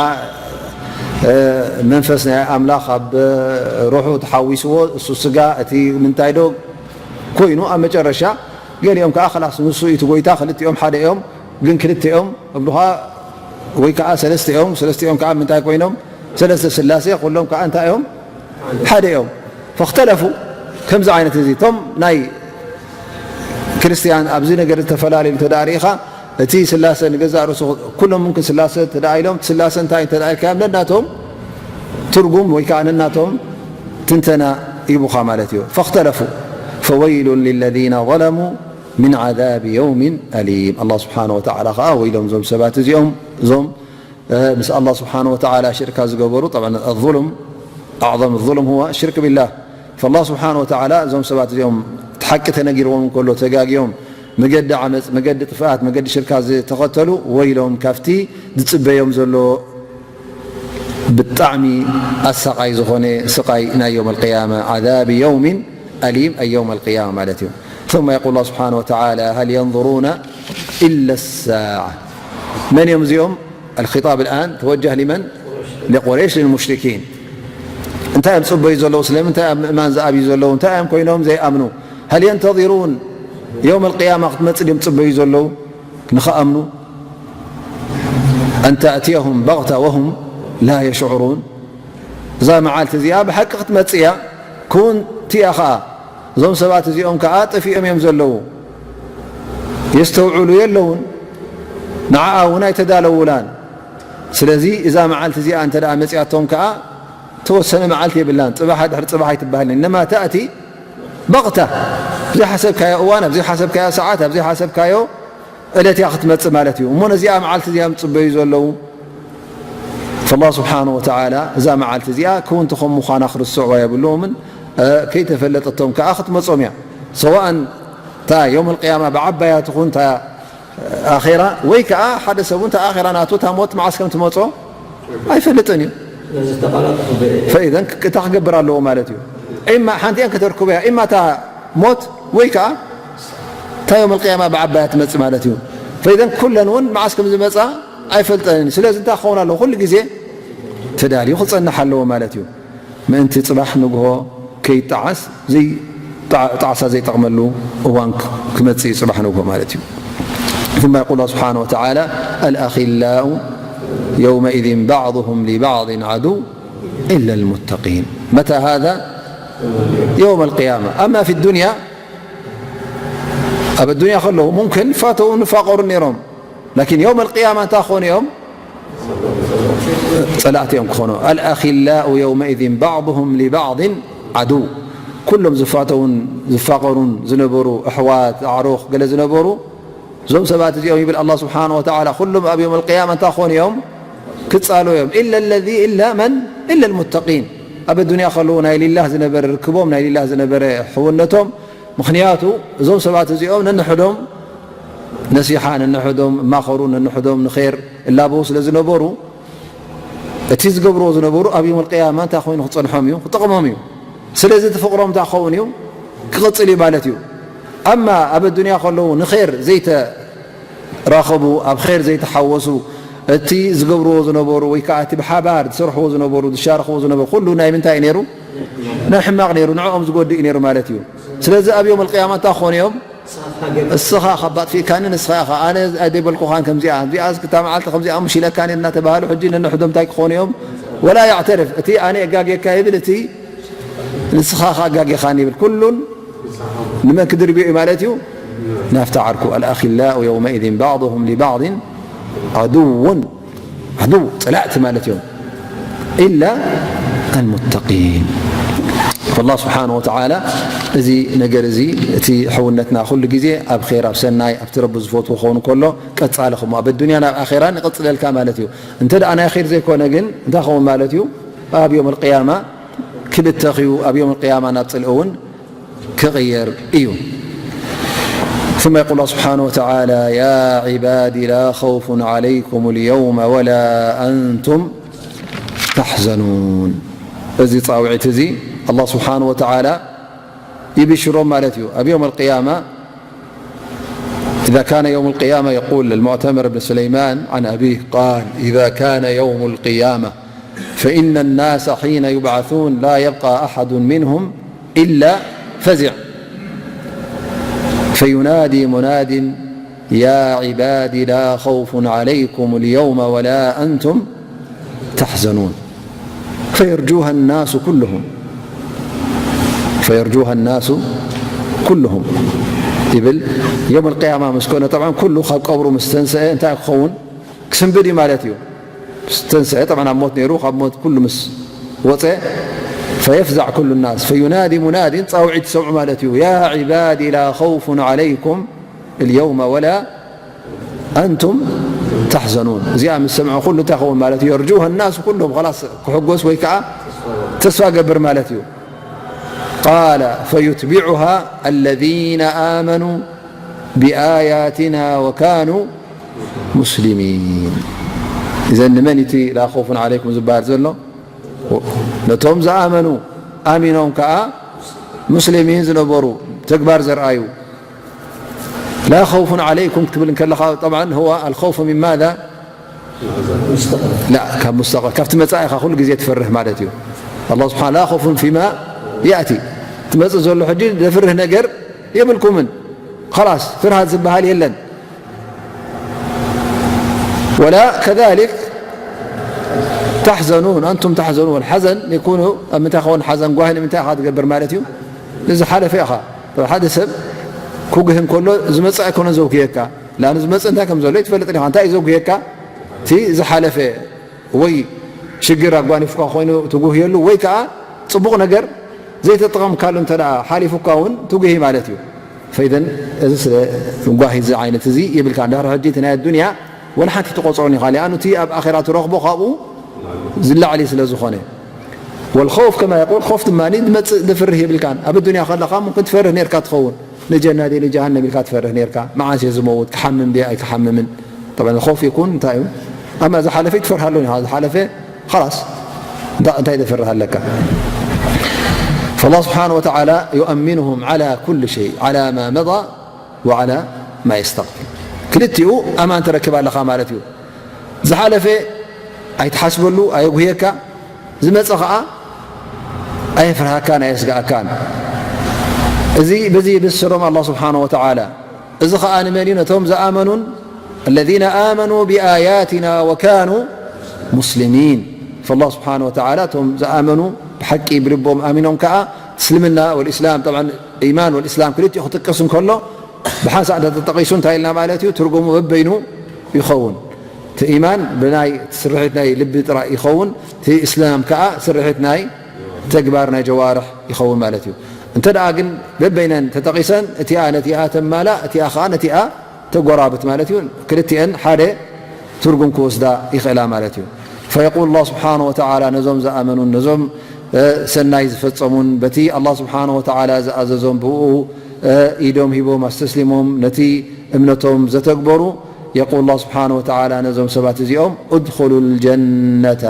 መንፈስ ናይ ኣምላኽ ኣብ ሩሑ ተሓዊስዎ እሱ ስጋ እቲ ምንታይ ዶ ኮይኑ ኣብ መጨረሻ ገሊኦም ከዓ ላስ ንሱ እዩ እቲ ጎይታ፣ ክልቲኦም ሓደ እዮም። ግን ክልቲኦም እብሉኻ ወይ ከዓ ሰለስቲኦም ሰለስቲኦም ከዓ ምንታይ ኮይኖም ሰለስተ ስላሴ ኩሎም ከዓ እንታይ እዮም ሓደ እዮም። ፈክተለፉ ከምዚ ዓይነት እዚ እቶም ናይ ክርስትያን ኣብዚ ነገር ዝተፈላለዩ እንተ ርኢኻ እቲ ስላሰ ንገዛእ ርእሱ ኩሎም ምምክን ስላሰ እንተ ኢሎም ስላሰ እንታይ እንተ ኢልካዮም ነናቶም ትርጉም ወይ ከዓ ነናቶም ትንተና ይቡኻ ማለት እዩ። ፈክተለፉ ፈወይሉን ሊለዚነ ظለሙ ምን ዓዛብ የውሚን ኣሊም። ኣላ ስብሓን ወተዓላ ከዓ ወይሎም እዞም ሰባት እዚኦም እዞም ምስ ኣላ ስብሓን ወተዓላ ሽርካ ዝገበሩ። ጠብዓን ኣظሉም ኣዕظም ظሉም ሁወ ሽርክ ቢላህ። ፈላ ስብሓን ወተዓላ እዞም ሰባት እዚኦም እቲ ሓቂ ተነጊርዎም እንከሎ ተጋግዮም መገዲ ዓመፅ መገዲ ጥፍኣት መገዲ ሽርካ ዝተኸተሉ ወይሎም ካብቲ ዝፅበዮም ዘሎ ብጣዕሚ ኣሳቓይ ዝኾነ ስቓይ ናይ የውም ኣልቅያማ ዓዛብ የውሚን ኣሊም ኣይ የውም ኣልቅያማ ማለት እዩ። ثم يقول الله سبحانه وتعالى هل ينظرون إلا الساعة من يوم زيوم الخطاب الآن توجه لمن؟ لقريش للمشركين እንታይ እዮም ፅበዩ ዘለዉ? ስለምንታይ ኣብ ምእማን ዝኣብዩ ዘለዉ? እንታይ እዮም ኮይኖም ዘይኣምኑ? هل ينتظرون يوم القيامة ክትመፅእ ድዮም ፅበዩ ዘለዉ ንኸኣምኑ? أن تأتيهم بغتة وهم لا يشعرون እዛ መዓልቲ እዚኣ ብሓቂ ክትመፅእ እያ። ክውን ትያ ኸዓ እዞም ሰባት እዚኦም ከዓ ጠፊኦም እዮም ዘለዉ። የስተውዕሉ የለውን። ንዓኣ እውን ኣይተዳለውላን። ስለዚ እዛ መዓልቲ እዚኣ እንተ ደኣ መፅያቶም ከዓ ተወሰነ መዓልቲ የብላን። ፅባሕ ድሕሪ ፅባሕ ኣይትበሃልን። እነማ ተእቲ በቕታ። ኣብ ዘይሓሰብካዮ እዋን፣ ኣብ ዘይሓሰብካዮ ሰዓት፣ ኣብ ዘይሓሰብካዮ ዕለት እያ ክትመፅእ ማለት እዩ። እሞ ነዚኣ መዓልቲ እዚኣ ዝፅበዩ ዘለዉ ፈላ ስብሓን ወተዓላ እዛ መዓልቲ እዚኣ ክውንቲ ከም ምዃና ክርስዕዋ የብልዎምን። ከይተፈለጠቶም ከዓ ክትመጾም እያ። ሰዋእን እታ የውም ኣልቅያማ ብዓባያ ትኹን እታ ኣኼራ ወይ ከዓ ሓደ ሰብ እውን እታ ኣኼራ ናቱ እታ ሞት መዓስ ከም ትመጾ ኣይፈልጥን እዩ። ፈኢዘን እታ ክገብር ኣለዎ ማለት እዩ። ኢማ ሓንቲ እያን ከተርክቦ እያ። ኢማ እታ ሞት ወይ ከዓ እታ የውም ኣልቅያማ ብዓባያ ትመጽእ ማለት እዩ። ፈኢዘን ኩለን እውን መዓስ ከም ዝመጻ ኣይፈልጠንን እዩ። ስለዚ እንታይ ክኸውን ኣለዎ? ኩሉ ግዜ ተዳልዩ ክጸንሕ ኣለዎ ማለት እዩ። ምእንቲ ጽባሕ ንግሆ ከይጠዓስ ዘይ-፣ ጣ-፣ ጣዕሳ ዘይጠቕመሉ እዋን ክ-፣ ክመጽእ እዩ ጽባሕ ንግሆ ማለት እዩ። ثم يقول الله سبحانه وتعالى الأخلاء يومئذ بعضهم لبعض عدو إلا المتقين. متى هذا؟ يوم القيامة. أما في الدنيا، ኣብ ኣዱንያ ከለዉ ሙምክን ፋተውን ንፋቐሩን ነይሮም። ላኪን የውም ኣልቅያማ እንታይ ክኾኑ እዮም? ጸላእቲ እዮም ክኾኑ። ኣልኣኺላኡ የውመኢዝን ባዕዱሁም ሊባዕድን ዓዱው። ኩሎም ዝፋተውን ዝፋቐሩን ዝነበሩ ኣሕዋት ኣዕሩኽ ገለ ዝነበሩ እዞም ሰባት እዚኦም ይብል ኣላህ ስብሓነሁ ወተዓላ ኩሎም ኣብ የውም ኣልቅያማ እንታይ ክኾኑ እዮም? ክጻልኡ እዮም። ኢላ ለዚ ኢላ መን ኢላ ልሙተቂን። ኣብ ኣዱንያ ከለዉ ናይ ሊላህ ዝነበረ ርክቦም ናይ ሊላህ ዝነበረ ሕውነቶም ምኽንያቱ እዞም ሰባት እዚኦም ነንሕዶም ነሲሓ ነንሕዶም እማኸሩ ነንሕዶም ንኼር እላበዉ ስለ ዝነበሩ እቲ ዝገብርዎ ዝነበሩ ኣብ የውም ኣልቅያማ እንታይ ኮይኑ ክጸንሖም እዩ ክጠቕሞም እዩ። ስለዚ እቲ ፍቕሮም እንታይ ክኸውን እዩ ክቕጽል እዩ ማለት እዩ። ኣማ ኣብ ኣዱንያ ከለዉ ንኼር ዘይተራኸቡ ኣብ ኼር ዘይተሓወሱ እቲ ዝገብርዎ ዝነበሩ ወይ ከዓ እቲ ብሓባር ዝሰርሕዎ ዝነበሩ ዝሻርኽዎ ዝነበሩ ኩሉ ናይ ምንታይ እዩ ነይሩ? ናይ ሕማቕ ነይሩ ንዕኦም ዝጎድእ እዩ ነይሩ ማለት እዩ። ስለዚ ኣብ የውም ኣልቅያማ እንታይ ክኾኑ እዮም? እስኻ ካብ ኣጥፊእካኒ ንስኻ ኢኻ ኣነ ኣይደይበልኩኻን ከምዚኣ እዚኣ እስክታ መዓልቲ ከምዚኣ ምሽ ኢለካኒ እናተባሃሉ ሕጂ ነንሕዶም እንታይ ክኾኑ እዮም? ወላ ያዕተርፍ እቲ ኣነ የጋጌካ ይብል እቲ ንስኻ ኢኻ ኣጋጌኻኒ ይብል ኩሉን ንመን ክድርብዮ እዩ ማለት እዩ? ናብቲ ዓርኩ ኣልኣኺላኡ የውመኢዝን ባዕዱሁም ሊባዕድን ዓዱውን ዓዱው ጸላእቲ ማለት እዮም። ኢላ ኣልሙተቂን። فالله سبحانه وتعالى እዚ ነገር እዚ፣ እቲ ሕውነትና ኩሉ ግዜ ኣብ ኸይር፣ ኣብ ሰናይ፣ ኣብቲ ረቢ ዝፈትዎ ክኸውን ከሎ ቀጻሊ፣ ከምኡ ኣብ ኣዱንያን ኣብ ኣኼራን ይቕጽለልካ ማለት እዩ። እንተ ደኣ ናይ ኸይር ዘይኮነ ግን እንታይ ክኸውን ማለት እዩ? ኣብ ዮም ኣልቅያማ ክብተኽ እዩ፣ ኣብ ዮም ኣልቅያማ ናብ ጽልኢ እውን ክቕየር እዩ። ثم يقول الله سبحانه وتعالى: يا عباد لا خوف عليكم اليوم ولا أنتم تحزنون. እዚ ጻውዒት እዚ ኣላህ ስብሓን ወተዓላ ይብሽሮም ማለት እዩ። ኣብ የውም ኣልቅያማ፣ إذا كان يوم القيامة، يقول المعتمر بن سليمان عن أبيه قال: إذا كان يوم القيامة فإن الناس حين يبعثون لا يبقى أحد منهم إلا فزع، فينادي مناد: يا عباد لا خوف عليكم اليوم ولا أنتم تحزنون، فيرجوها الناس كلهم، فيرجوها الناس كلهم ይብል። የውም ኣልቅያማ ምስ ኮነ፣ ጠብዓን ኩሉ ካብ ቀብሩ ምስ ተንስአ እንታይ ክኸውን? ክስንብድ እዩ ማለት እዩ። ምስ ተንስአ፣ ጠብዓን ኣብ ሞት ነይሩ፣ ካብ ሞት ኩሉ ምስ ወፀ፣ فيفزع كل الناس، فينادي مناد፣ ጻውዒት ይሰምዑ ማለት እዩ። يا عباد لا خوف عليكم اليوم ولا أنتم تحزنون። እዚኣ ምስ ሰምዐ ኩሉ እንታይ ክኸውን ማለት እዩ? يرجوها الناس كلهم، خلاص ክሕጎስ ወይ ከዓ ተስፋ ገብር ማለት እዩ። قال: فيتبعها الذين آمنوا بآياتنا وكانوا مسلمين. إذن ንመን እቲ لا خوف عليكم ዝበሃል ዘሎ? ነቶም ዝኣመኑ፣ ኣሚኖም ከዓ ሙስሊሚን ዝነበሩ፣ ተግባር ዘርኣዩ። لا خوف عليكم ክትብል እንከለኻ፣ طبعا هو الخوف من ماذا؟ لا، ካብ مستقبل، ካብቲ መጻኢ ኢኻ ኩሉ ግዜ ትፈርህ ማለት እዩ። الله سبحانه، لا خوف فيما يأتي، ትመጽእ ዘሎ ሕጂ ዘፍርህ ነገር የብልኩምን። خلاص ፍርሃት ዝበሃል የለን። ولا كذلك تحزنون، أنتم تحزنون. ሓዘን ይኩኑ፣ ኣብ ምንታይ ኸውን ሓዘን? ጓሂ ንምንታይ ኢኻ ትገብር ማለት እዩ? ንዝሓለፈ ኢኻ። ሓደ ሰብ ክጉሂ እንከሎ ዝመጽእ ኣይኮነን ዘጉህየካ። ለኣኑ ዝመጽእ እንታይ ከም ዘሎ ኣይትፈልጥን ኢኻ። እንታይ እዩ ዘጉህየካ? እቲ ዝሓለፈ ወይ ሽግር ኣጓኒፍካ ኮይኑ ትጉህየሉ፣ ወይ ከዓ ጽቡቕ ነገር ዘይተጠቐምካሉ እንተ ደኣ ሓሊፉካ እውን ትጉሂ ማለት እዩ። ፈኢዘን እዚ ስለ ጓሂ እዚ ዓይነት እዚ ይብልካ። እንድሕር ሕጂ እቲ ናይ ኣዱንያ ወላ ሓንቲ ትቆጽሮን ኢኻ። ሊኣኑ እቲ ኣብ ኣኼራ ትረኽቦ ካብኡ ዝላዕሊ ስለ ዝኾነ። والخوف كما يقول، ኾፍ ድማ ዝመጽእ ዘፍርህ የብልካን። ኣብ ኣዱንያ ከለኻ ሙምክን ትፈርህ ነርካ ትኸውን። ንጀና ድየ ንጀሃነም ኢልካ ትፈርህ ነርካ። መዓስ እየ ዝመውት? ክሓምም ድየ ኣይክሓምምን? طبعا الخوف يكون እንታይ እዩ? ኣማ ዝሓለፈ ይትፈርሃሉ ኢኻ። ዝሓለፈ خلاص። እንታ-፣ እንታይ ዘፍርህ ኣለካ? فالله سبحانه وتعالى يؤمنهم على كل شيء، على ما مضى وعلى ما يستقبل. ክልቲኡ ኣማን ትረክብ ኣለኻ ማለት እዩ። ዝሓለፈ ኣይትሓስበሉ፣ ኣየጉህየካ። ዝመጸ ኸኣ ኣየፍርሃካን ኣየስግኣካን። እዚ፣ በዚ ይብስሮም ኣላህ ስብሓነ ወተዓላ። እዚ ኸኣ ንመን እዩ? ነቶም ዝኣመኑን፣ الذين آمنوا بآياتنا وكانوا مسلمين። فالله سبحانه وتعالى እቶም ዝኣመኑ ብሓቂ ብልቦም ኣሚኖም ከኣ እስልምና ወልእስላም፣ ጠብዓን ኢማን ወልእስላም ክልቲኡ ክጥቀስ እንከሎ ብሓንሳእ እንተተጠቒሱ እንታይ ኢልና ማለት እዩ? ትርጉሙ በበይኑ ይኸውን። እቲ ኢማን ብናይ ስርሒት ናይ ልቢ ጥራይ ይኸውን፣ እቲ እስላም ከኣ ስርሒት ናይ ተግባር ናይ ጀዋርሕ ይኸውን ማለት እዩ። እንተ ደኣ ግን በበይነን ተጠቒሰን እቲኣ ነቲኣ ተማላእ፣ እቲኣ ከኣ ነቲኣ ተጎራብት ማለት እዩ። ክልቲኤን ሓደ ትርጉም ክወስዳ ይኽእላ ማለት እዩ። فيقول الله سبحانه وتعالى ነዞም ዝኣመኑን ነዞም፣ እ፣ ሰናይ ዝፈጸሙን በቲ ኣላህ ስብሓነ ወተዓላ ዝኣዘዞም ብኡ፣ እ፣ ኢዶም ሂቦም ኣስተስሊሞም ነቲ እምነቶም ዘተግበሩ፣ يقول الله سبحانه وتعالى ነዞም ሰባት እዚኦም ادخلوا الجنة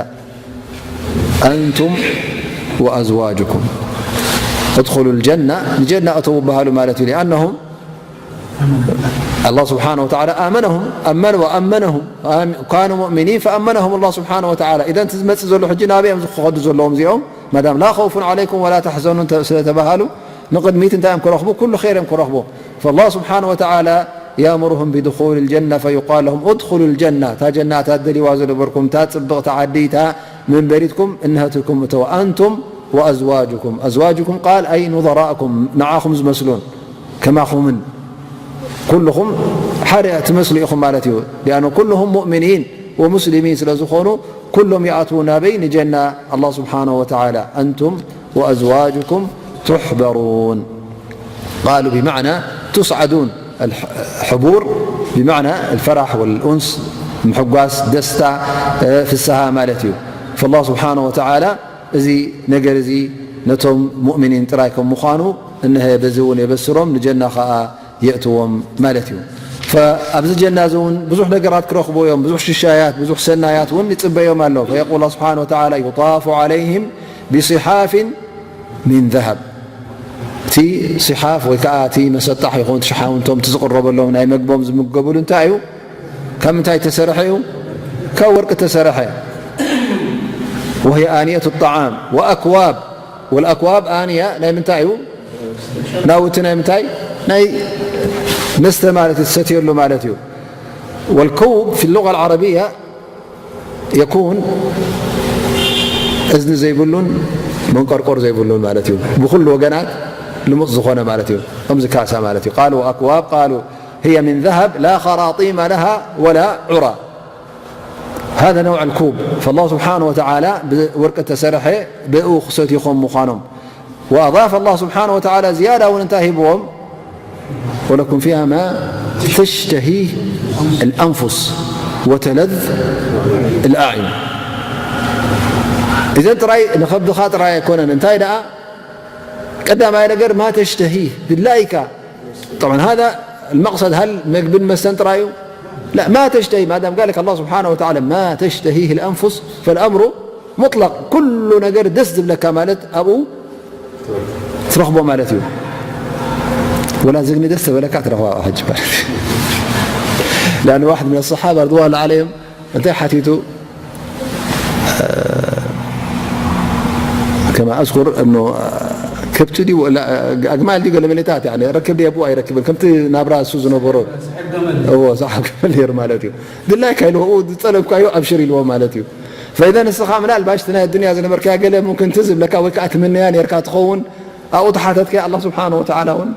أنتم وأزواجكم. ادخلوا الجنة، ንጀና እተዉ በሃሉ ማለት እዩ። لأنهم الله سبحانه وتعالى آمنهم، أمن وأمنهم، آم-، كانوا مؤمنين فأمنهم الله سبحانه وتعالى. إذن እቲ ዝመጽእ ዘሎ ሕጂ ናበይ እዮም ዝኸዱ ዘለዎም እዚኦም? ማዳም لا خوف عليكم ولا تحزنون ተ-፣ ስለ ተባሃሉ ንቕድሚት እንታይ እዮም ክረኽቡ? ኩሉ ኸይር እዮም ክረኽቡ። فالله سبحانه وتعالى يأمرهم بدخول الجنة فيقال لهم ادخلوا الجنة، እታ ጀና እታ ትደልይዋ ዝነበርኩም፣ እታ ጽብቕቲ ዓዲ፣ እታ መንበሪትኩም እነሀትኩም እተዋ። أنتم وأزواجكم، أزواجكم قال أي نظراءكم، ንዓኹም ዝመስሉን ከማኹምን ኩልኹም ሓደ ትመስሉ ኢኹም ማለት እዩ። لأنه كلهم مؤمنين ومسلمين ስለ ዝኾኑ ኩሎም ይኣትዉ ናበይ? ንጀና ኣላህ ስብሓነሁ ወተዓላ። أنتم وأزواجكم تحبرون. قالوا بمعنى تسعدون. الحبور بمعنى الفرح والأنس، ምሕጓስ፣ ደስታ፣ ፍስሃ ማለት እዩ። فالله سبحانه وتعالى እዚ ነገር እዚ ነቶም ሙእሚኒን ጥራይ ከም ምዃኑ እነሀ በዚ እውን የበስሮም፣ ንጀና ኸኣ የእትዎም ማለት እዩ። فኣብዚ ጀና እዚ እውን ብዙሕ ነገራት ክረኽቡ እዮም። ብዙሕ ሽሻያት፣ ብዙሕ ሰናያት እውን ይጽበዮም ኣሎ። فيقول الله سبحانه وتعالى يطاف عليهم بصحاف من ذهب. እቲ صحاف ወይ ከዓ እቲ መሰጣሕ ይኹን እቲ ሸሓውንቶም እቲ ዝቕረበሎም ናይ መግቦም ዝምገቡሉ እንታይ እዩ? ካብ ምንታይ ተሰርሐ እዩ? ካብ ወርቂ ተሰርሐ። وهي آنية الطعام وأكواب. والأكواب آنية ናይ ምንታይ እዩ? ናውቲ ናይ ምንታይ? ናይ መስተ ማለት እዩ፣ ትሰትየሉ ማለት እዩ። والكوب في اللغة العربية يكون እዝኒ ዘይብሉን መንቆርቆር ዘይብሉን ማለት እዩ። ብኹሉ ወገናት ልሙፅ ዝኾነ ማለት እዩ። ከምዚ ካሳ ማለት እዩ። قالوا أكواب، قالوا هي من ذهب لا خراطيم لها ولا عرى. هذا نوع الكوب. فالله سبحانه وتعالى ብወርቂ ተሰርሐ ብኡ ክሰትዩ ከም ምዃኖም. وأضاف الله سبحانه وتعالى زيادة እውን እንታይ ሂብዎም? ولكم فيها ما تشتهيه الأنفس وتلذ الأعين. إذن ጥራይ ንኸብድኻ ጥራይ ኣይኮነን። እንታይ ደኣ? ቀዳማይ ነገር ما تشتهيه ድላይካ. طبعا هذا المقصد هل መግብን መስተን ጥራይ እዩ؟ لا، ما تشتهي، ما دام قال لك الله سبحانه وتعالى ما تشتهيه الأنفس فالأمر مطلق. ኩሉ ነገር ደስ ዝብለካ ማለት ኣብኡ ትረኽቦ ማለት እዩ። ወላ ዝግኒ ደስ ተበለካ ትረኽባ ሕጂ ማለት እዩ። لأن واحد من الصحابة رضوان الله عليهم እንታይ ሓቲቱ? كما أذكر إنه ከብቲ ድዩ ወላ ኣግማል ድዩ ገለ መሌታት፣ ያኒ ረክብ ድዩ ኣብኡ ኣይረክብን፣ ከምቲ ናብራ እሱ ዝነበሮ። እዎ፣ ሰሓብ ገመል ነይሩ ማለት እዩ። ድላይካ ኢሉ ኣብኡ ዝጸለብካዮ ኣብሽር ኢልዎ ማለት እዩ። فإذا ንስኻ ምናልባሽ እቲ ናይ ኣዱንያ ዝነበርካያ ገለ ممكن ትዝ ዝብለካ ወይ ከዓ ትምነያ ነርካ ትኸውን፣ ኣብኡ ተሓተትካያ ኣላህ ስብሓነሁ ወተዓላ እውን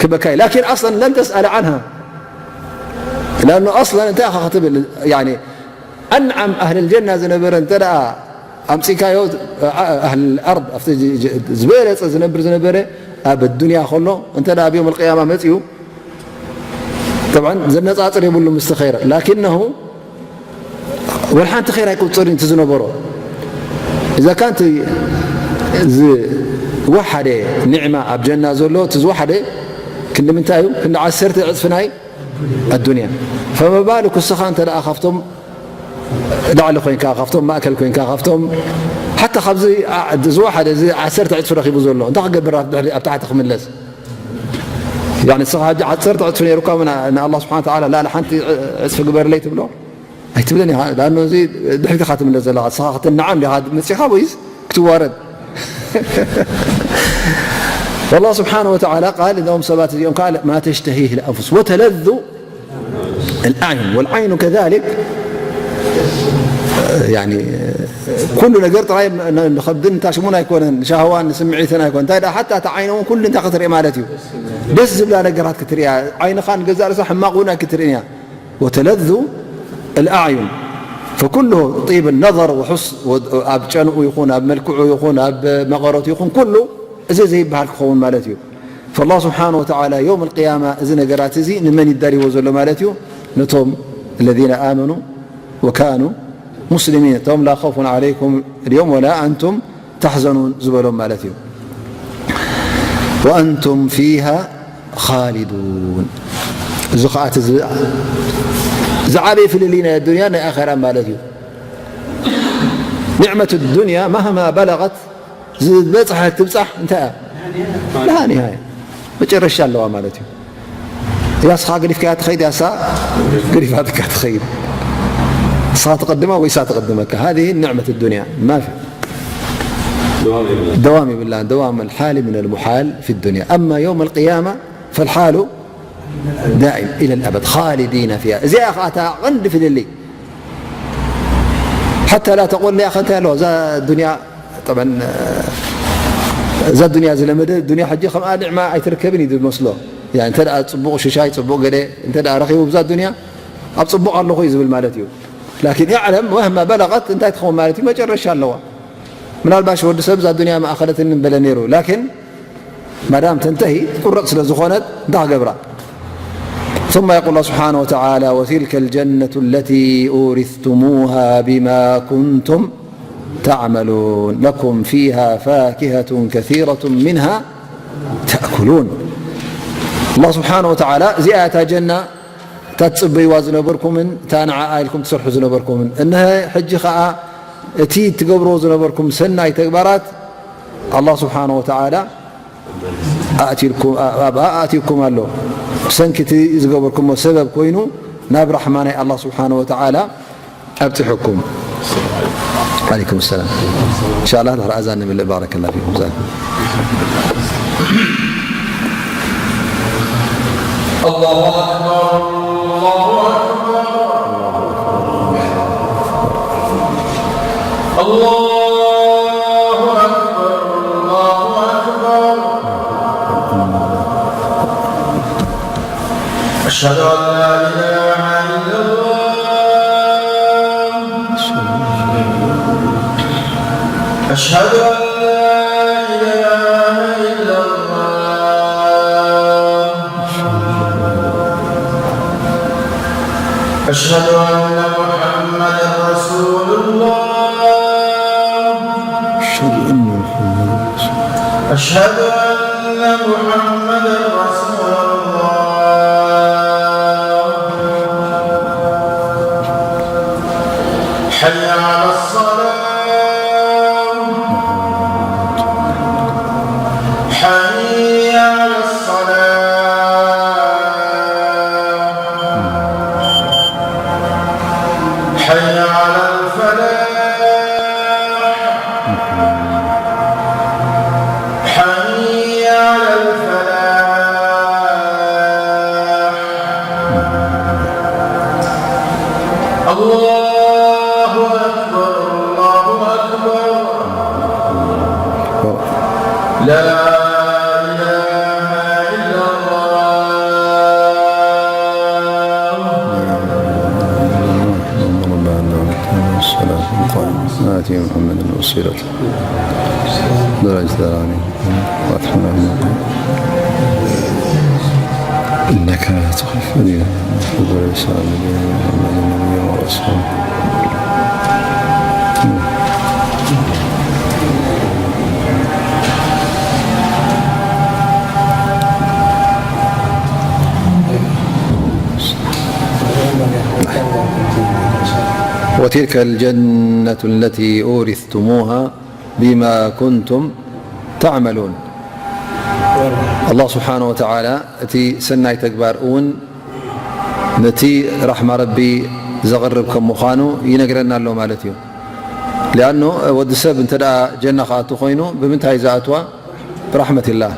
ክበካ እዩ። لكن أصلا لن تسأل عنها. لأنه أصلا እንታይ ኢኻ ክትብል፣ ያኒ ኣንዓም ኣህል ጀና ዝነበረ እንተ ደኣ ኣምጺእካዮ፣ ኣህል ኣርድ ኣብቲ ዝበለጸ ዝነብር ዝነበረ ኣብ ዱንያ ከሎ እንተ ደኣ ኣብ የውም ኣልቅያማ መጺኡ፣ ጠብዓን ዘነጻጽር የብሉ ምስቲ ኸይር። ላኪነሁ ወላ ሓንቲ ኸይር ኣይቁጽርን እቲ ዝነበሮ። እዛ ካንቲ ዝወሓደ ኒዕማ ኣብ ጀና ዘሎ እቲ ዝወሓደ ክንዲ ምንታይ እዩ? ክንዲ ዓሰርተ ዕጽፊ ናይ ኣዱንያ። ፈመባልኩ እስኻ እንተ ደኣ ካብቶም ላዕሊ ኮይንካ፣ ካብቶም ማእከል ኮይንካ፣ ካብቶም ሓታ ካብዚ ዓ-፣ ዝወሓደ እዚ ዓሰርተ ዕጽፊ ረኺቡ ዘሎ እንታይ ክገብር ኣብ ድሕሪ፣ ኣብ ታሕቲ ክምለስ? ያኒ ንስኻ ሕጂ ዓሰርተ ዕጽፊ ነይሩካ እውን ን-፣ ንኣላህ ስብሓነ ወተዓላ ላዕሊ ሓንቲ ዕጽፊ ግበርለይ ትብሎ? ኣይትብልን ኢኻ። ላኣኑ እዚ ድሕሪት ኢኻ ትምለስ ዘለኻ። ንስኻ ክትነዓም ዲኻ መጺኻ ወይስ ክትዋረድ? والله سبحانه وتعالى قال እዞም ሰባት እዚኦም ከዓ ما تشتهيه الأنفس وتلذ الأعين والعين كذلك. يعني ኩሉ ነገር ጥራይ ን-፣ ንኸብድን ንታሽሙን ኣይኮነን፣ ንሻህዋን ንስምዒትን ኣይኮነን። እንታይ ደኣ ሓታ እታ ዓይኒ እውን ኩሉ እንታይ ክትርኢ ማለት እዩ? ደስ ዝብላ ነገራት ክትርእያ። ዓይንኻ ንገዛእ ርእሳ ሕማቕ እውን ኣይክትርእን እያ። وتلذ الأعين فكله طيب النظر وحسن، ኣብ ጨንኡ ይኹን ኣብ መልክዑ ይኹን ኣብ መቐረቱ ይኹን ኩሉ እዚ ዘይበሃል ክኸውን ማለት እዩ። فالله سبحانه وتعالى يوم القيامة እዚ ነገራት እዚ ንመን ይዳልዎ ዘሎ ማለት እዩ? ነቶም الذين آمنوا وكانوا مسلمين እቶም لا خوف عليكم اليوم ولا أنتم تحزنون ዝበሎም ማለት እዩ። وأنتم فيها خالدون እዚ ኸዓ እቲ ዝ-፣ ዝዓበየ ፍልልይ ናይ ኣዱንያ ናይ ኣኸራ ማለት እዩ። نعمة الدنيا مهما بلغت ዝበጽሐት ትብጻሕ እንታይ እያ? لا نهاية መጨረሻ ኣለዋ ማለት እዩ። እያ ንስኻ ገዲፍካያ ትኸይድ፣ እያ ንሳ ገዲፋትካ ትኸይድ። ንስኻ ትቐድማ ወይ ንሳ ትቐድመካ። هذه نعمة الدنيا ما في دوام የብላን። دوام الحال من المحال في الدنيا. أما يوم القيامة فالحال دائم إلى الأبد خالدين فيها. እዚኣ ኸዓ እታ ቐንዲ ፍልልይ ሓታ ላ ተቆል ያ ኸንታይ ኣለዋ እዛ ዱንያ። ጠበን እዛ ዱንያ ዝለመደ ዱንያ ሕጂ ከምኣ ኒዕማ ኣይትርከብን እዩ ዝመስሎ። ያኒ እንተ ደኣ ጽቡቕ ሽሻይ፣ ጽቡቕ ገለ እንተ ደኣ ረኺቡ ብዛ ዱንያ ኣብ ጽቡቕ ኣለኹ እዩ ዝብል ማለት እዩ። ላኪን እዕለም ወህማ በለቐት እንታይ ትኸውን ማለት እዩ? መጨረሻ ኣለዋ። ምናልባሽ ወዲ ሰብ እዛ ዱንያ መኣኸለትኒ በለ ነይሩ። ላኪን ማዳም ተንተሂ ቁረጽ ስለ ዝኾነት እንታይ ክገብራ? ثم يقول الله سبحانه وتعالى: وتلك الجنة التي أورثتموها بما كنتم تعملون لكم فيها فاكهة كثيرة منها تأكلون. الله سبحانه وتعالى እዚኣ እታ ጀና እታ ትጽበይዋ ዝነበርኩምን እታ ንዓኣ ኢልኩም ትሰርሑ ዝነበርኩምን። እነሀ ሕጂ ኸኣ እቲ ትገብርዎ ዝነበርኩም ሰናይ ተግባራት ኣላህ ስብሓነ ወተዓላ ኣእትልኩም፣ ኣብኣ ኣእትዩኩም ኣሎ። ብሰንኪ እቲ ዝገበርኩሞ ሰበብ ኮይኑ ናብ ራሕማ ናይ ኣላህ ስብሓነ ወተዓላ ኣብጽሑኩም። ዓለይኩም ሰላም። ኢንሻላህ ድሕሪ ኣዛን ንምልእ። ባረከላ ፊኩም። الله أكبر، الله أكبر، الله أكبر، الله أكبر. أشهد أن لا إله إلا الله. أشهد أن لا إله إلا الله. أشهد أن محمدا رسول الله. أشهد أن محمدا رسول الله. أشهد أن محمدا رسول الله. حي على الصلاة. حي على الصلاة. حي على الفلاح. حي على الفلاح. الله أكبر، الله أكبر. لا إله إلا الله. اللهم رب هذه الدعوة التامة والصلاة القائمة، آت محمدا الوسيلة درجة العالية. إنك لا تخلف الميعاد. محمد نبيا ورسولا. وتلك الجنة التي أورثتموها بما كنتم تعملون. ኣላህ ስብሓነ ወተዓላ እቲ ሰናይ ተግባር እውን ነቲ ራሕማ ረቢ ዘቕርብ ከም ምዃኑ ይነግረና ኣሎ ማለት እዩ። ሊኣኖ ወዲ ሰብ እንተ ደኣ ጀና ክኣቱ ኮይኑ ብምንታይ ዝኣትዋ? ብራሕመትላህ፣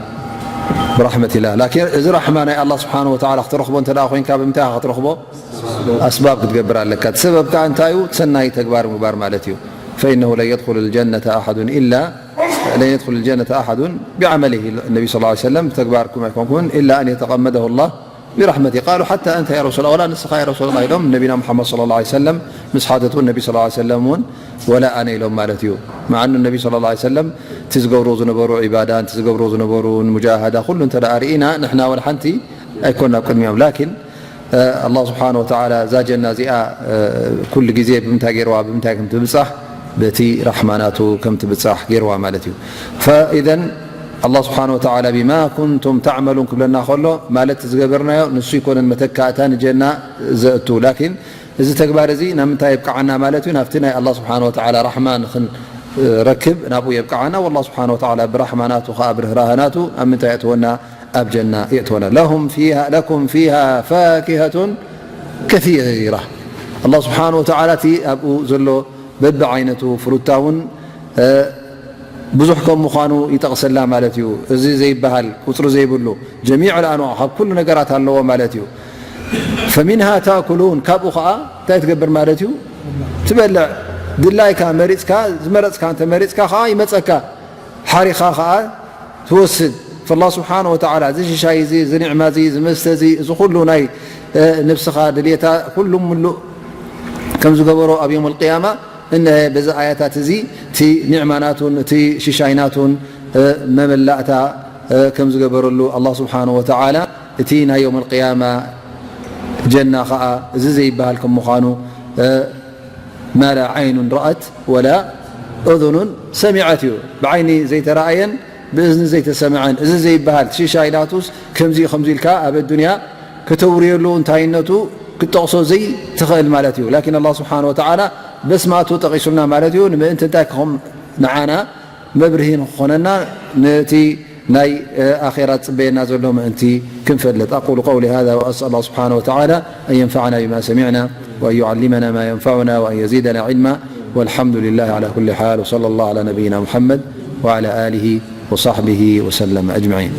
ብራሕመትላህ። ላኪን እዚ ራሕማ ናይ ኣላህ ስብሓነ ወተዓላ ክትረኽቦ እንተ ደኣ ኮይንካ ብምንታይ ኢኻ ክትረኽቦ? ኣስባብ ክትገብር ኣለካ። እቲ ሰበብ ከኣ እንታይ እዩ? ሰናይ ተግባር ምግባር ማለት እዩ። فإنه لن يدخل الجنة أحد إلا، لن يدخل الجنة أحد بعمله. النبي صلى الله عليه وسلم، ብተግባርኩም ኣይኮንኩምን፣ إلا أن يتغمده الله برحمته. قالوا: حتى أنت يا رسول الله، ولا ንስኻ يا رسول الله ኢሎም ነቢና ሙሓመድ صلى الله عليه وسلم ምስ ሓተቱ፣ ነቢ صلى الله عليه وسلم እውን ولا ኣነ ኢሎም ማለት እዩ። مع أن النبي صلى الله عليه وسلم እቲ ዝገብሮ ዝነበሩ ዒባዳ፣ እቲ ዝገብሮ ዝነበሩ ሙጃሃዳ ኩሉ እንተ ደኣ ርኢና፣ ንሕና ወላ ሓንቲ ኣይኮን ናብ ቅድሚኦም። ላኪን ኣላህ ስብሓነ ወተዓላ እዛ ጀና እዚኣ ኩሉ ግዜ ብምንታይ ገይርዋ፣ ብምንታይ ከም ትብጻሕ፣ በቲ ራሕማ ናቱ ከም ትብጻሕ ገይርዋ ማለት እዩ። ፈኢዘን ኣላህ ስብሓነ ወተዓላ ቢማ ኩንቱም ተዕመሉን ክብለና ከሎ፣ ማለት ዝገበርናዮ ንሱ ይኮነን መተካእታ ንጀና ዘእቱ። ላኪን እዚ ተግባር እዚ ናብ ምንታይ የብቅዓና ማለት እዩ? ናብቲ ናይ ኣላህ ስብሓነ ወተዓላ ራሕማ ንኽንረክብ ናብኡ የብቅዓና። ወላህ ስብሓነ ወተዓላ ብራሕማ ናቱ ኸዓ ብርህራሀ ናቱ ኣብ ምንታይ የእትወና? ኣብ ጀና የእትወና። ለሁም ፊሃ፣ ለኩም ፊሃ ፋኪሀቱን ከሲራ። ኣላህ ስብሓነ ወተዓላ እቲ ኣብኡ ዘሎ በብዓይነቱ ፍሩታ እውን፣ እ፣ ብዙሕ ከም ምዃኑ ይጠቕሰላ ማለት እዩ። እዚ ዘይበሃል ቁፅሪ ዘይብሉ ጀሚዕ ኣልኣንዋዕ ካብ ኩሉ ነገራት ኣለዎ ማለት እዩ። ፈሚንሃ ታእኩሉን፣ ካብኡ ኸዓ እንታይ ትገብር ማለት እዩ? ትበልዕ። ድላይካ መሪፅካ፣ ዝመረፅካ እንተ መሪፅካ ኸዓ ይመፀካ። ሓሪኻ ኸዓ ትወስድ። ፈላህ ስብሓነ ወተዓላ እዚ ሽሻይ እዚ፣ እዚ ኒዕማ እዚ፣ እዚ መስተ እዚ፣ እዚ ኩሉ ናይ፣ እ፣ ነብስኻ ድልየታ ኩሉ ምሉእ ከም ዝገበሮ ኣብ የውመል ቅያማ እነሀ በዚ ኣያታት እዚ እቲ ኒዕማ ናቱን እቲ ሽሻይ ናቱን መመላእታ ከም ዝገበረሉ ኣላህ ስብሓነሁ ወተዓላ እቲ ናይ የውመል ቅያማ ጀና ኸዓ እዚ ዘይበሃል ከም ምዃኑ ማ ላ ዓይኑን ረኣት ወላ እዙኑን ሰሚዐት እዩ። ብዓይኒ ዘይተረኣየን ብእዝኒ ዘይተሰምዐን እዚ ዘይበሃል ሽሻይ ናቱስ ከምዚ ከምዚ ኢልካ ኣብ ኣዱንያ ከተውርየሉ እንታይነቱ ክትጠቕሶ ዘይትኽእል ማለት እዩ። ላኪን ኣላህ ስብሓነሁ ወተዓላ በስማቱ ጠቒሱልና ማለት እዩ። ንምእንቲ እንታይ ከም ንዓና መብርሂ ንክኾነና ነቲ ናይ ኣኼራ ዝጽበየና ዘሎ ምእንቲ ክንፈልጥ። أقول قولي هذا وأسأل الله سبحانه وتعالى أن ينفعنا بما سمعنا وأن يعلمنا ما ينفعنا وأن يزيدنا علما والحمد لله على كل حال وصلى الله على نبينا محمد وعلى آله وصحبه وسلم أجمعين.